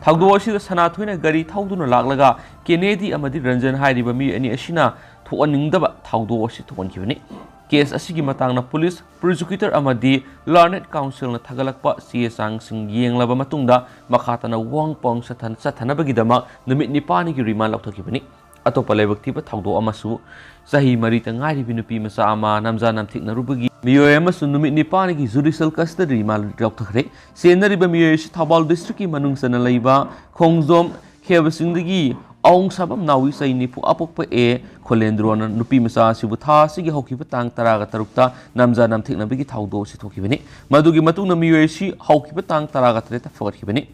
ꯊꯧꯗꯣꯛ ꯑꯁꯤꯗ ꯁꯅꯥꯊꯣꯏꯅ ꯒꯥꯔꯤ ꯊꯧꯗꯨꯅ ꯂꯥꯛꯂꯒ ꯀꯦꯅꯦꯗꯤ ꯑꯃꯗꯤ ꯔꯟꯖꯟ ꯍꯥꯏꯔꯤꯕ ꯃꯤ ꯑꯅꯤ ꯑꯁꯤꯅ ꯊꯣꯛꯍꯟꯅꯤꯡꯗꯕ ꯊꯧꯗꯣꯛ ꯑꯁꯤ ꯊꯣꯛꯍꯟꯈꯤꯕꯅꯤ꯫ ꯀꯦꯁ ꯑꯁꯤꯒꯤ ꯃꯇꯥꯡꯗ ꯄꯨꯂꯤꯁ, ꯄ꯭ꯔꯣꯁꯤꯀ꯭ꯌꯨꯇꯔ ꯑꯃꯗꯤ ꯂꯔꯅꯦꯗ ꯀꯥꯎꯟꯁꯤꯜꯅ ꯊꯥꯒꯠꯂꯛꯄ ꯆꯦ ꯆꯥꯡꯁꯤꯡ ꯌꯦꯡꯂꯕ ꯃꯇꯨꯡꯗ ꯃꯈꯥ ꯇꯥꯅ ꯋꯥꯍꯪ ꯄꯥꯎꯍꯪ ꯆꯠꯊ-, ꯆꯠꯊꯅꯕꯒꯤꯗꯃꯛ ꯅꯨꯃꯤꯠ ꯅꯤꯄꯥꯜꯅꯤꯒꯤ ꯔꯤꯃꯥꯟ ꯂꯧꯊꯈꯤꯕꯅꯤ꯫ ꯑꯇꯣꯞꯄ ꯂꯥꯏꯕꯛ ꯊꯤꯕ ꯊꯧꯗꯣꯛ ꯑꯃꯁꯨ ꯆꯍꯤ ꯃꯔꯤꯇ ꯉꯥꯏꯔꯤꯕꯤ ꯅꯨꯄꯤ ꯃꯆꯥ ꯑꯃ ꯅꯝꯖꯥ ꯅꯝꯊꯦꯛꯅꯔꯨꯕꯒꯤ ꯃꯤꯑꯣꯏ ꯑꯃꯁꯨ ꯅꯨꯃꯤꯠ ꯅꯤꯄꯥꯜꯅꯤꯒꯤ ꯖꯨꯗꯤꯁꯤꯌꯦꯜ ꯀꯁꯇꯗꯤ ꯔꯤꯃꯥꯟ ꯂꯧꯊꯈ꯭ꯔꯦ꯫ ꯆꯦꯟꯅꯔꯤꯕ ꯃꯤꯑꯣꯏ ꯑꯁꯤ ꯊꯧꯕꯥꯜ ꯗꯤꯁꯇ꯭ꯔꯤꯛꯀꯤ ꯃꯅꯨꯡ ꯆꯟꯅ ꯂꯩꯕ ꯈꯣꯡꯖꯣꯝ ꯈꯦꯕꯁꯤꯡꯗꯒꯤ ꯑꯋꯣꯡꯁꯥꯕꯝ ꯅꯥꯎꯕꯤ ꯆꯍꯤ ꯅꯤꯐꯨ ꯑꯄꯣꯛꯄ ꯑꯦ ꯈꯣꯂꯦꯟꯗ꯭ꯔꯣꯅ ꯅꯨꯄꯤ ꯃꯆꯥ ꯑꯁꯤꯕꯨ ꯊꯥ ꯑꯁꯤꯒꯤ ꯍꯧꯈꯤꯕ ꯇꯥꯡ ꯇꯔꯥꯒ ꯇꯔꯨꯛꯇ ꯅꯝꯖꯥ ꯅꯝꯊꯦꯛꯅꯕꯒꯤ ꯊꯧꯗꯣꯛ ꯑꯁꯤ ꯊꯣꯛꯈꯤꯕꯅꯤ꯫ ꯃꯗꯨꯒꯤ ꯃꯇꯨꯡꯗ ꯃꯤꯑꯣꯏ ꯑꯁꯤ ꯍꯧꯈꯤꯕ ꯇꯥꯡ ꯇꯔꯥꯒ ꯇꯔꯦꯠꯇ ꯐꯒꯠꯈꯤꯕꯅꯤ꯫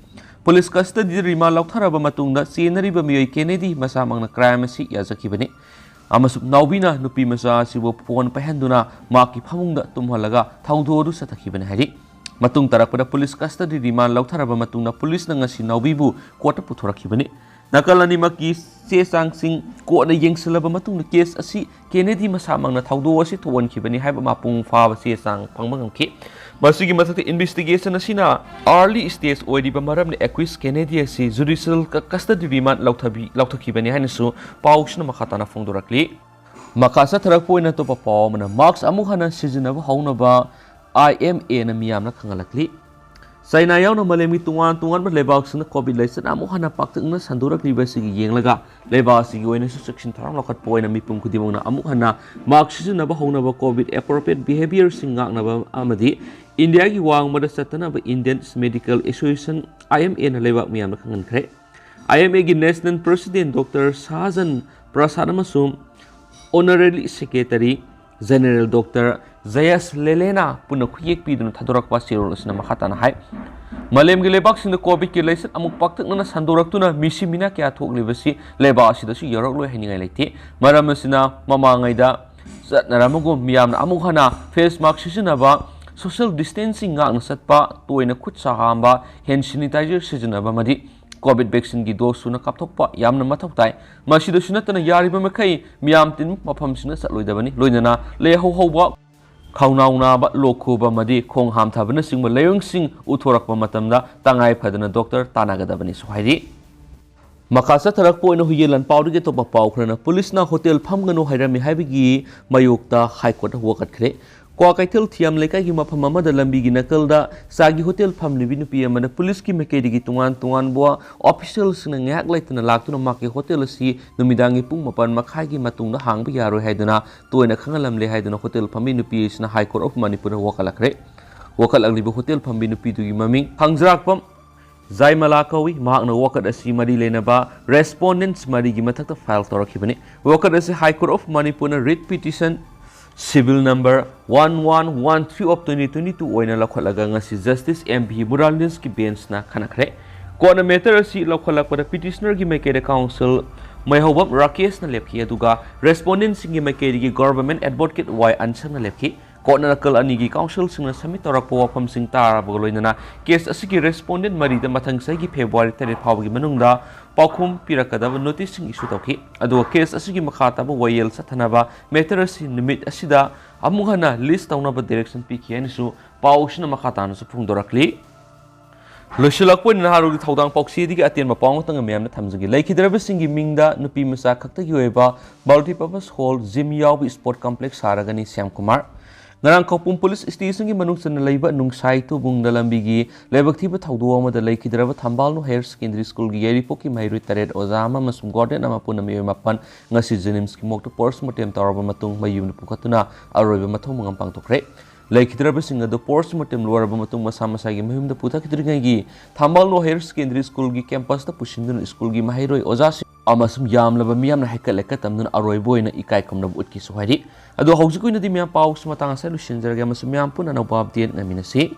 ꯄꯨꯂꯤꯁ ꯀꯁꯇꯗꯤꯗ ꯔꯤꯃꯥꯟ ꯂꯧꯊꯔꯕ ꯃꯇꯨꯡꯗ ꯆꯦꯟꯅꯔꯤꯕ ꯃꯤꯑꯣꯏ ꯀꯦꯅꯦꯗꯤ ꯃꯁꯥꯃꯛꯅ ꯀ꯭ꯔꯥꯏꯝ ꯑꯁꯤ ꯌꯥꯖꯈꯤꯕꯅꯤ ꯑꯃꯁꯨꯡ ꯅꯥꯎꯕꯤꯅ ꯅꯨꯄꯤ ꯃꯆꯥ ꯑꯁꯤꯕꯨ ꯐꯣꯟ ꯄꯥꯏꯍꯟꯗꯨꯅ ꯃꯍꯥꯛꯀꯤ ꯐꯃꯨꯡꯗ ꯇꯨꯝꯍꯜꯂꯒ ꯊꯧꯗꯣꯛ ꯑꯗꯨ ꯆꯠꯊꯈꯤꯕꯅꯤ ꯍꯥꯏꯔꯤ꯫ ꯃꯇꯨꯡ ꯇꯥꯔꯛꯄꯗ ꯄꯨꯂꯤꯁ ꯀꯁꯇꯗꯤ ꯔꯤꯃꯥꯟ ꯂꯧꯊꯔꯕ ꯃꯇꯨꯡꯗ ꯄꯨꯂꯤꯁꯅ ꯉꯁꯤ ꯅꯥꯎꯕꯤꯕꯨ ꯀꯣꯔꯠꯇ ꯄꯨꯊꯣꯔꯛꯈꯤꯕꯅꯤ꯫ ꯅꯥꯀꯜ ꯑꯅꯤꯃꯛꯀꯤ ꯆꯦ ꯆꯥꯡꯁꯤꯡ ꯀꯣꯟꯅ ꯌꯦꯡꯁꯤꯜꯂꯕ ꯃꯇꯨꯡꯗ ꯀꯦꯁ ꯑꯁꯤ ꯀꯦꯅꯦꯗꯤ ꯃꯁꯥꯃꯛꯅ ꯊꯧꯗꯣꯛ ꯑꯁꯤ ꯊꯣꯛꯍꯟꯈꯤꯕꯅꯤ ꯍꯥꯏꯕ ꯃꯄꯨꯡ ꯐꯥꯕ ꯆꯦ ꯆꯥꯡ ꯐꯪꯕ ꯉꯝꯈꯤ꯫ ꯃꯁꯤꯒꯤ ꯃꯊꯛꯇ, ꯏꯟꯚꯦꯁꯇꯤꯒꯦꯁꯟ ꯑꯁꯤꯅ ꯑꯥꯔꯂꯤ ꯁ꯭ꯇꯦꯖ ꯑꯣꯏꯔꯤꯕ ꯃꯔꯝꯅ ꯑꯦꯀ꯭ꯌꯨꯁ ꯀꯦꯅꯦꯗꯤ ꯑꯁꯤ ꯖꯨꯗꯤꯁꯤꯌꯦꯜ ꯀꯁꯇꯗꯤ ꯔꯤꯃꯥꯟꯗ ꯂꯧꯊꯕꯤ-, ꯂꯧꯊꯈꯤꯕꯅꯤ ꯍꯥꯏꯅꯁꯨ ꯄꯥꯎꯁꯤꯅ ꯃꯈꯥ ꯇꯥꯅ ꯐꯣꯡꯗꯣꯔꯛꯂꯤ꯫ ꯃꯈꯥ ꯆꯠꯊꯔꯛꯄ ꯑꯣꯏꯅ ꯑꯇꯣꯞꯄ ꯄꯥꯎ ꯑꯃꯅ, ꯃꯥꯁꯛ ꯑꯃꯨꯛ ꯍꯟꯅ ꯁꯤꯖꯤꯟꯅꯕ ꯍꯧꯅꯕ ꯑꯥꯏ ꯑꯦꯝ ꯑꯦꯅ ꯃꯤꯌꯥꯝꯅ ꯈꯪꯍꯜꯂꯛꯂꯤ꯫ ꯆꯥꯏꯅꯥ ꯌꯥꯎꯅ ꯃꯥꯂꯦꯝꯒꯤ ꯇꯣꯉꯥꯟ ꯇꯣꯉꯥꯟꯕ ꯂꯩꯕꯥꯛꯁꯤꯡꯅ ꯀꯣꯚꯤꯗ ꯂꯥꯏꯆꯠ ꯑꯃꯨꯛ ꯍꯟꯅ ꯄꯥꯛꯇꯛꯅ ꯁꯟꯗꯣꯔꯛꯂꯤꯕ ꯑꯁꯤꯒꯤ ꯌꯦꯡꯂꯒ, ꯂꯩꯕꯥꯛ ꯑꯁꯤꯒꯤ ꯑꯣꯏꯅꯁꯨ ꯆꯦꯛꯁꯤꯟ ꯊꯧꯔꯥꯡ ꯂꯧꯈꯠꯄ ꯑꯣꯏꯅ ꯃꯤꯄꯨꯝ ꯈꯨꯗꯤꯡꯃꯛꯅ ꯑꯃꯨꯛ ꯍꯟꯅ ꯃꯥꯁꯛ ꯁꯤꯖꯤꯟꯅꯕ ꯍꯧꯅꯕ, ꯀꯣꯚꯤꯗ ꯑꯦꯄ꯭ꯔꯣꯄ꯭ꯔꯤꯌꯦꯠ ꯕꯤꯍꯦꯕꯤꯌꯔꯁꯤꯡ ꯉꯥꯛꯅꯕ ꯑꯃꯗꯤ ꯏꯟꯗꯤꯌꯥꯒꯤ ꯋꯥꯡꯃꯗ ꯆꯠꯇꯅꯕ ꯏꯟꯗꯤꯌꯟ ꯃꯦꯗꯤꯀꯦꯜ ꯑꯦꯁꯣꯁꯤꯌꯦꯁꯟ, ꯑꯥꯏ ꯑꯦꯝ ꯑꯦꯅ ꯂꯩꯕꯥꯛ ꯃꯤꯌꯥꯝꯗ ꯈꯪꯍꯟꯈ꯭ꯔꯦ꯫ ꯑꯥꯏ ꯑꯦꯝ ꯑꯦꯒꯤ ꯅꯦꯁꯅꯦꯜ ꯄ꯭ꯔꯁꯤꯗꯦꯟꯠ ꯗꯣꯛꯇꯔ ꯁꯍꯥꯖꯟ ꯄ꯭ꯔꯁꯥꯗ ꯑꯃꯁꯨꯡ ꯑꯣꯅꯔꯦꯔꯤ ꯁꯦꯀ꯭ꯔꯦꯇꯔꯤ ꯖꯦꯅꯔꯦꯜ ꯗꯣꯛꯇꯔ ꯖꯌꯁ ꯂꯦꯂꯦꯅ ꯄꯨꯟꯅ ꯈꯨꯌꯦꯛ ꯄꯤꯗꯨꯅ ꯊꯥꯗꯣꯔꯛꯄ ꯆꯦꯔꯣꯜ ꯑꯁꯤꯅ ꯃꯈꯥ ꯇꯥꯅ ꯍꯥꯏ, ꯃꯥꯂꯦꯝꯒꯤ ꯂꯩꯕꯥꯛꯁꯤꯡꯗ ꯀꯣꯚꯤꯗꯀꯤ ꯂꯥꯏꯆꯠ ꯑꯃꯨꯛ ꯄꯥꯛꯇꯛꯅꯅ ꯁꯟꯗꯣꯔꯛꯇꯨꯅ ꯃꯤꯁꯤ ꯃꯤꯅꯥ ꯀꯌꯥ ꯊꯣꯛꯂꯤꯕꯁꯤ ꯂꯩꯕꯥꯛ ꯑꯁꯤꯗꯁꯨ ꯌꯧꯔꯛꯂꯣꯏ ꯍꯥꯏꯅꯤꯡꯉꯥꯏ ꯂꯩꯇꯦ꯫ ꯃꯔꯝ ꯑꯁꯤꯅ ꯃꯃꯥꯡꯉꯩꯗ ꯆꯠꯅꯔꯝꯕꯒꯨꯝ ꯃꯤꯌꯥꯝꯅ ꯑꯃꯨꯛ ꯍꯟꯅ ꯐꯦꯁ ꯃꯥꯁꯛ ꯁꯤꯖꯤꯟꯅꯕ, ꯁꯣꯁꯤꯌꯦꯜ ꯗꯤꯁꯇꯦꯟꯁꯤꯡ ꯉꯥꯛꯅ ꯆꯠꯄ, ꯇꯣꯏꯅ ꯈꯨꯠ ꯁꯥ ꯍꯥꯝꯕ, ꯍꯦꯟ ꯁꯦꯅꯤꯇꯥꯏꯖꯔ ꯁꯤꯖꯤꯟꯅꯕ ꯑꯃꯗꯤ ꯀꯣꯚꯤꯗ ꯚꯦꯛꯁꯤꯟꯒꯤ ꯗꯣꯁ ꯁꯨꯅ ꯀꯥꯞꯊꯣꯛꯄ ꯌꯥꯝꯅ ꯃꯊꯧ ꯇꯥꯏ꯫ ꯃꯁꯤꯗꯁꯨ ꯅꯠꯇꯅ, ꯌꯥꯔꯤꯕ ꯃꯈꯩ ꯃꯤꯌꯥꯝ ꯇꯤꯟꯕ ꯃꯐꯝꯁꯤꯡꯗ ꯆꯠꯂꯣꯏꯗꯕꯅꯤ꯫ ꯂꯣꯏꯅꯅ ꯂꯩꯍꯧ ꯍꯧꯕ, ꯈꯧꯅꯥꯎ ꯅꯥꯕ, ꯂꯣꯛ ꯈꯨꯕ ꯑꯃꯗꯤ ꯈꯣꯡ ꯍꯥꯝꯊꯕꯅꯆꯤꯡꯕ ꯂꯥꯏꯑꯣꯡꯁꯤꯡ ꯎꯠꯊꯣꯔꯛꯄ ꯃꯇꯝꯗ ꯇꯉꯥꯏ ꯐꯗꯅ ꯗꯣꯛꯇꯔ ꯇꯥꯟꯅꯒꯗꯕꯅꯤꯁꯨ ꯍꯥꯏꯔꯤ꯫ ꯃꯈꯥ ꯆꯠꯊꯔꯛꯄ ꯑꯣꯏꯅ ꯍꯨꯏꯌꯦꯟ ꯂꯥꯟꯄꯥꯎꯗꯒꯤ ꯑꯇꯣꯞꯄ ꯄꯥꯎ ꯈꯔꯅ, ꯄꯨꯂꯤꯁꯅ ꯍꯣꯇꯦꯜ ꯐꯝꯒꯅꯨ ꯍꯥꯏꯔꯝꯃꯤ ꯍꯥꯏꯕꯒꯤ ꯃꯥꯌꯣꯛꯇ ꯍꯥꯏ ꯀꯣꯔꯠꯇ ꯋꯥꯀꯠꯈ꯭ꯔꯦ꯫ ꯀ꯭ꯋꯥꯀꯩꯊꯦꯜ ꯊꯤꯌꯥꯝ ꯂꯩꯀꯥꯏꯒꯤ ꯃꯐꯝ ꯑꯃꯗ ꯂꯝꯕꯤꯒꯤ ꯅꯥꯀꯜꯗ ꯆꯥꯒꯤ ꯍꯣꯇꯦꯜ ꯐꯝꯂꯤꯕꯤ ꯅꯨꯄꯤ ꯑꯃꯅ ꯄꯨꯂꯤꯁꯀꯤ ꯃꯥꯏꯀꯩꯗꯒꯤ ꯇꯣꯉꯥꯟ ꯇꯣꯉꯥꯟꯕ ꯑꯣꯐꯤꯁꯤꯌꯦꯜꯁꯤꯡꯅ ꯉꯥꯏꯍꯥꯛ ꯂꯩꯇꯅ ꯂꯥꯛꯇꯨꯅ ꯃꯍꯥꯛꯀꯤ ꯍꯣꯇꯦꯜ ꯑꯁꯤ ꯅꯨꯃꯤꯗꯥꯡꯒꯤ ꯄꯨꯡ ꯃꯥꯄꯟ ꯃꯈꯥꯏꯒꯤ ꯃꯇꯨꯡꯗ ꯍꯥꯡꯕ ꯌꯥꯔꯣꯏ ꯍꯥꯏꯗꯨꯅ ꯇꯣꯏꯅ ꯈꯪꯍꯜꯂꯝꯂꯦ ꯍꯥꯏꯗꯨꯅ ꯍꯣꯇꯦꯜ ꯐꯝꯕꯤ ꯅꯨꯄꯤ ꯑꯁꯤꯅ ꯍꯥꯏ ꯀꯣꯔꯠ ꯑꯣꯐ ꯃꯅꯤꯄꯨꯔꯗ ꯋꯥꯀꯠꯂꯛꯈ꯭ꯔꯦ꯫ ꯋꯥꯀꯠꯂꯛꯂꯤꯕ ꯍꯣꯇꯦꯜ ꯐꯝꯕꯤ ꯅꯨꯄꯤꯗꯨꯒꯤ ꯃꯃꯤꯡ ꯈꯪꯖꯔꯥꯛꯄꯝ ꯖꯥꯏꯃꯂꯥ ꯀꯧꯏ꯫ ꯃꯍꯥꯛꯅ ꯋꯥꯀꯠ ꯑꯁꯤ ꯃꯔꯤ ꯂꯩꯅꯕ ꯔꯦꯁꯄꯣꯟꯗꯦꯟꯠꯁ ꯃꯔꯤꯒꯤ ꯃꯊꯛꯇ ꯐꯥꯏꯜ ꯇꯧꯔꯛꯈꯤꯕꯅꯤ꯫ ꯋꯥꯀꯠ ꯑꯁꯤ ꯍꯥꯏ ꯀꯣꯔꯠ ꯑꯣꯐ ꯃꯅꯤꯄꯨꯔꯅ read petition civil number one one one three of twenty twenty two ꯑꯣꯏꯅ ꯂꯧꯈꯠꯂꯒ ꯉꯁꯤ ꯖꯁꯇꯤꯁ ꯑꯦꯝ ꯚꯤ ꯃꯨꯔꯥꯂꯤꯁꯀꯤ ꯕꯦꯟꯁꯅ ꯈꯟꯅꯈ꯭ꯔꯦ꯫ ꯀꯣꯔꯠꯅ ꯃꯦꯇꯔ ꯑꯁꯤ ꯂꯧꯈꯠꯂꯛꯄꯗ ꯄꯤꯇꯤꯁꯅꯔꯒꯤ ꯃꯥꯏꯀꯩꯗ ꯀꯥꯎꯟꯁꯤꯜ ꯃꯩꯍꯧꯕꯝ ꯔꯥꯀꯦꯁꯅ ꯂꯦꯞꯈꯤ, ꯑꯗꯨꯒ ꯔꯦꯁꯄꯣꯟꯗꯦꯟꯠꯁꯤꯡꯒꯤ ꯃꯥꯏꯀꯩꯗꯒꯤ ꯒꯣꯚꯔꯟꯃꯦꯟꯠ ꯑꯦꯗꯚꯣꯀꯦꯠ ꯋꯥꯏ ꯑꯟꯁꯪꯅ ꯂꯦꯞꯈꯤ꯫ ꯀꯣꯔꯠꯅ ꯅꯥꯀꯜ ꯑꯅꯤꯒꯤ ꯀꯥꯎꯟꯁꯤꯜꯁꯤꯡꯅ ꯁꯕꯃꯤꯠ ꯇꯧꯔꯛꯄ ꯋꯥꯐꯝꯁꯤꯡ ꯇꯥꯔꯕꯒ ꯂꯣꯏꯅꯅ ꯀꯦꯁ ꯑꯁꯤꯒꯤ ꯔꯦꯁꯄꯣꯟꯗꯦꯟꯠ ꯃꯔꯤꯗ ꯃꯊꯪ ꯆꯍꯤꯒꯤ ꯐꯦꯕ꯭ꯔꯨꯋꯥꯔꯤ ꯇꯔꯦꯠ ꯐꯥꯎꯕꯒꯤ ꯃꯅꯨꯡꯗ ꯄꯥꯎꯈꯨꯝ ꯄꯤꯔꯛꯀꯗꯕ ꯅꯣꯇꯤꯁꯁꯤꯡ ꯏꯁꯨ ꯇꯧꯈꯤ꯫ ꯑꯗꯨꯒ ꯀꯦꯁ ꯑꯁꯤꯒꯤ ꯃꯈꯥ ꯇꯥꯕ ꯋꯥꯌꯦꯜ ꯆꯠꯊꯅꯕ ꯃꯦꯇꯔ ꯑꯁꯤ ꯅꯨꯃꯤꯠ ꯑꯁꯤꯗ ꯑꯃꯨꯛ ꯍꯟꯅ ꯂꯤꯁ ꯇꯧꯅꯕ ꯗꯤꯔꯦꯛꯁꯟ ꯄꯤꯈꯤ ꯍꯥꯏꯅꯁꯨ ꯄꯥꯎ ꯑꯁꯤꯅ ꯃꯈꯥ ꯇꯥꯅꯁꯨ ꯐꯣꯡꯗꯣꯔꯛꯂꯤ꯫ ꯂꯣꯏꯁꯤꯜꯂꯛꯄ ꯑꯣꯏꯅ ꯅꯍꯥꯔꯣꯜꯒꯤ ꯊꯧꯗꯥꯡ ꯄꯥꯎꯆꯦꯗꯒꯤ ꯑꯇꯦꯟꯕ ꯄꯥꯎ ꯑꯃꯇꯪ ꯃꯌꯥꯝꯅ ꯊꯝꯖꯒꯦ꯫ ꯂꯩꯈꯤꯗ꯭ꯔꯕꯁꯤꯡꯒꯤ ꯃꯤꯡꯗ ꯅꯨꯄꯤ ꯃꯆꯥ ꯈꯛꯇꯒꯤ ꯑꯣꯏꯕ multipurpose hall, gym ꯌꯥꯎꯕ sport complex ꯁꯥꯔꯒꯅꯤ, ꯁ꯭ꯌꯥꯝ ꯀꯨꯃꯥꯔ꯫ ꯉꯔꯥꯡ ꯈꯧꯄꯨꯝ ꯄꯨꯂꯤꯁ ꯁ꯭ꯇꯦꯁꯟꯒꯤ ꯃꯅꯨꯡ ꯆꯟꯅ ꯂꯩꯕ ꯅꯨꯡꯁꯥꯏ ꯇꯨꯕꯨꯡꯗ ꯂꯝꯕꯤꯒꯤ ꯂꯥꯏꯕꯛ ꯊꯤꯕ ꯊꯧꯗꯣꯛ ꯑꯃꯗ ꯂꯩꯈꯤꯗ꯭ꯔꯕ ꯊꯝꯕꯥꯜꯅꯨ ꯍꯥꯌꯔ ꯁꯦꯀꯦꯟꯗꯔꯤ ꯁ꯭ꯀꯨꯜꯒꯤ ꯌꯥꯏꯔꯤꯄꯣꯛꯀꯤ ꯃꯍꯩꯔꯣꯏ ꯇꯔꯦꯠ, ꯑꯣꯖꯥ ꯑꯃ ꯑꯃꯁꯨꯡ ꯋꯥꯔꯗꯦꯟ ꯑꯃ ꯄꯨꯟꯅ ꯃꯤꯑꯣꯏ ꯃꯥꯄꯟ ꯉꯁꯤ ꯖꯦꯅꯤꯝꯁꯀꯤ ꯃꯣꯔꯒꯇ ꯄꯣꯁꯃꯣꯔꯇꯦꯝ ꯇꯧꯔꯕ ꯃꯇꯨꯡ ꯃꯌꯨꯝꯗ ꯄꯨꯈꯠꯇꯨꯅ ꯑꯔꯣꯏꯕ ꯃꯊꯧ ꯃꯉꯝ ꯄꯥꯡꯊꯣꯛꯈ꯭ꯔꯦ꯫ ꯂꯩꯈꯤꯗ꯭ꯔꯕꯁꯤꯡ ꯑꯗꯨ ꯄꯣꯁꯃꯣꯔꯇꯦꯝ ꯂꯣꯏꯔꯕ ꯃꯇꯨꯡ ꯃꯁꯥ ꯃꯁꯥꯒꯤ ꯃꯌꯨꯝꯗ ꯄꯨꯊꯈꯤꯗ꯭ꯔꯤꯉꯩꯒꯤ ꯊꯝꯕꯥꯜꯅꯨ ꯍꯥꯌꯔ ꯁꯦꯀꯦꯟꯗꯔꯤ ꯁ꯭ꯀꯨꯜꯒꯤ ꯀꯦꯝꯄꯁꯇ ꯄꯨꯁꯤꯟꯗꯨꯅ ꯁ꯭ꯀꯨꯜꯒꯤ ꯃꯍꯩꯔꯣꯏ, ꯑꯣꯖꯥꯁꯤꯡ ꯑꯃꯁꯨꯡ ꯌꯥꯝꯂꯕ ꯃꯤꯌꯥꯝꯅ ꯍꯩꯀꯠ ꯂꯩꯀꯠ ꯇꯝꯗꯨꯅ ꯑꯔꯣꯏꯕ ꯑꯣꯏꯅ ꯏꯀꯥꯏ ꯈꯨꯝꯅꯕ ꯎꯠꯈꯤꯁꯨ ꯍꯥꯏꯔꯤ꯫ ꯑꯗꯣ ꯍꯧꯖꯤꯛ ꯑꯣꯏꯅꯗꯤ ꯃꯌꯥꯝ ꯄꯥꯎꯁꯤ ꯃꯇꯥꯡ ꯑꯁꯤꯗ ꯂꯣꯏꯁꯤꯟꯖꯔꯒꯦ ꯑꯃꯁꯨꯡ ꯃꯌꯥꯝ ꯄꯨꯟꯅ ꯑꯅꯧꯕ ꯑꯞꯗꯦꯠ ꯉꯥꯏꯃꯤꯟꯅꯁꯤ꯫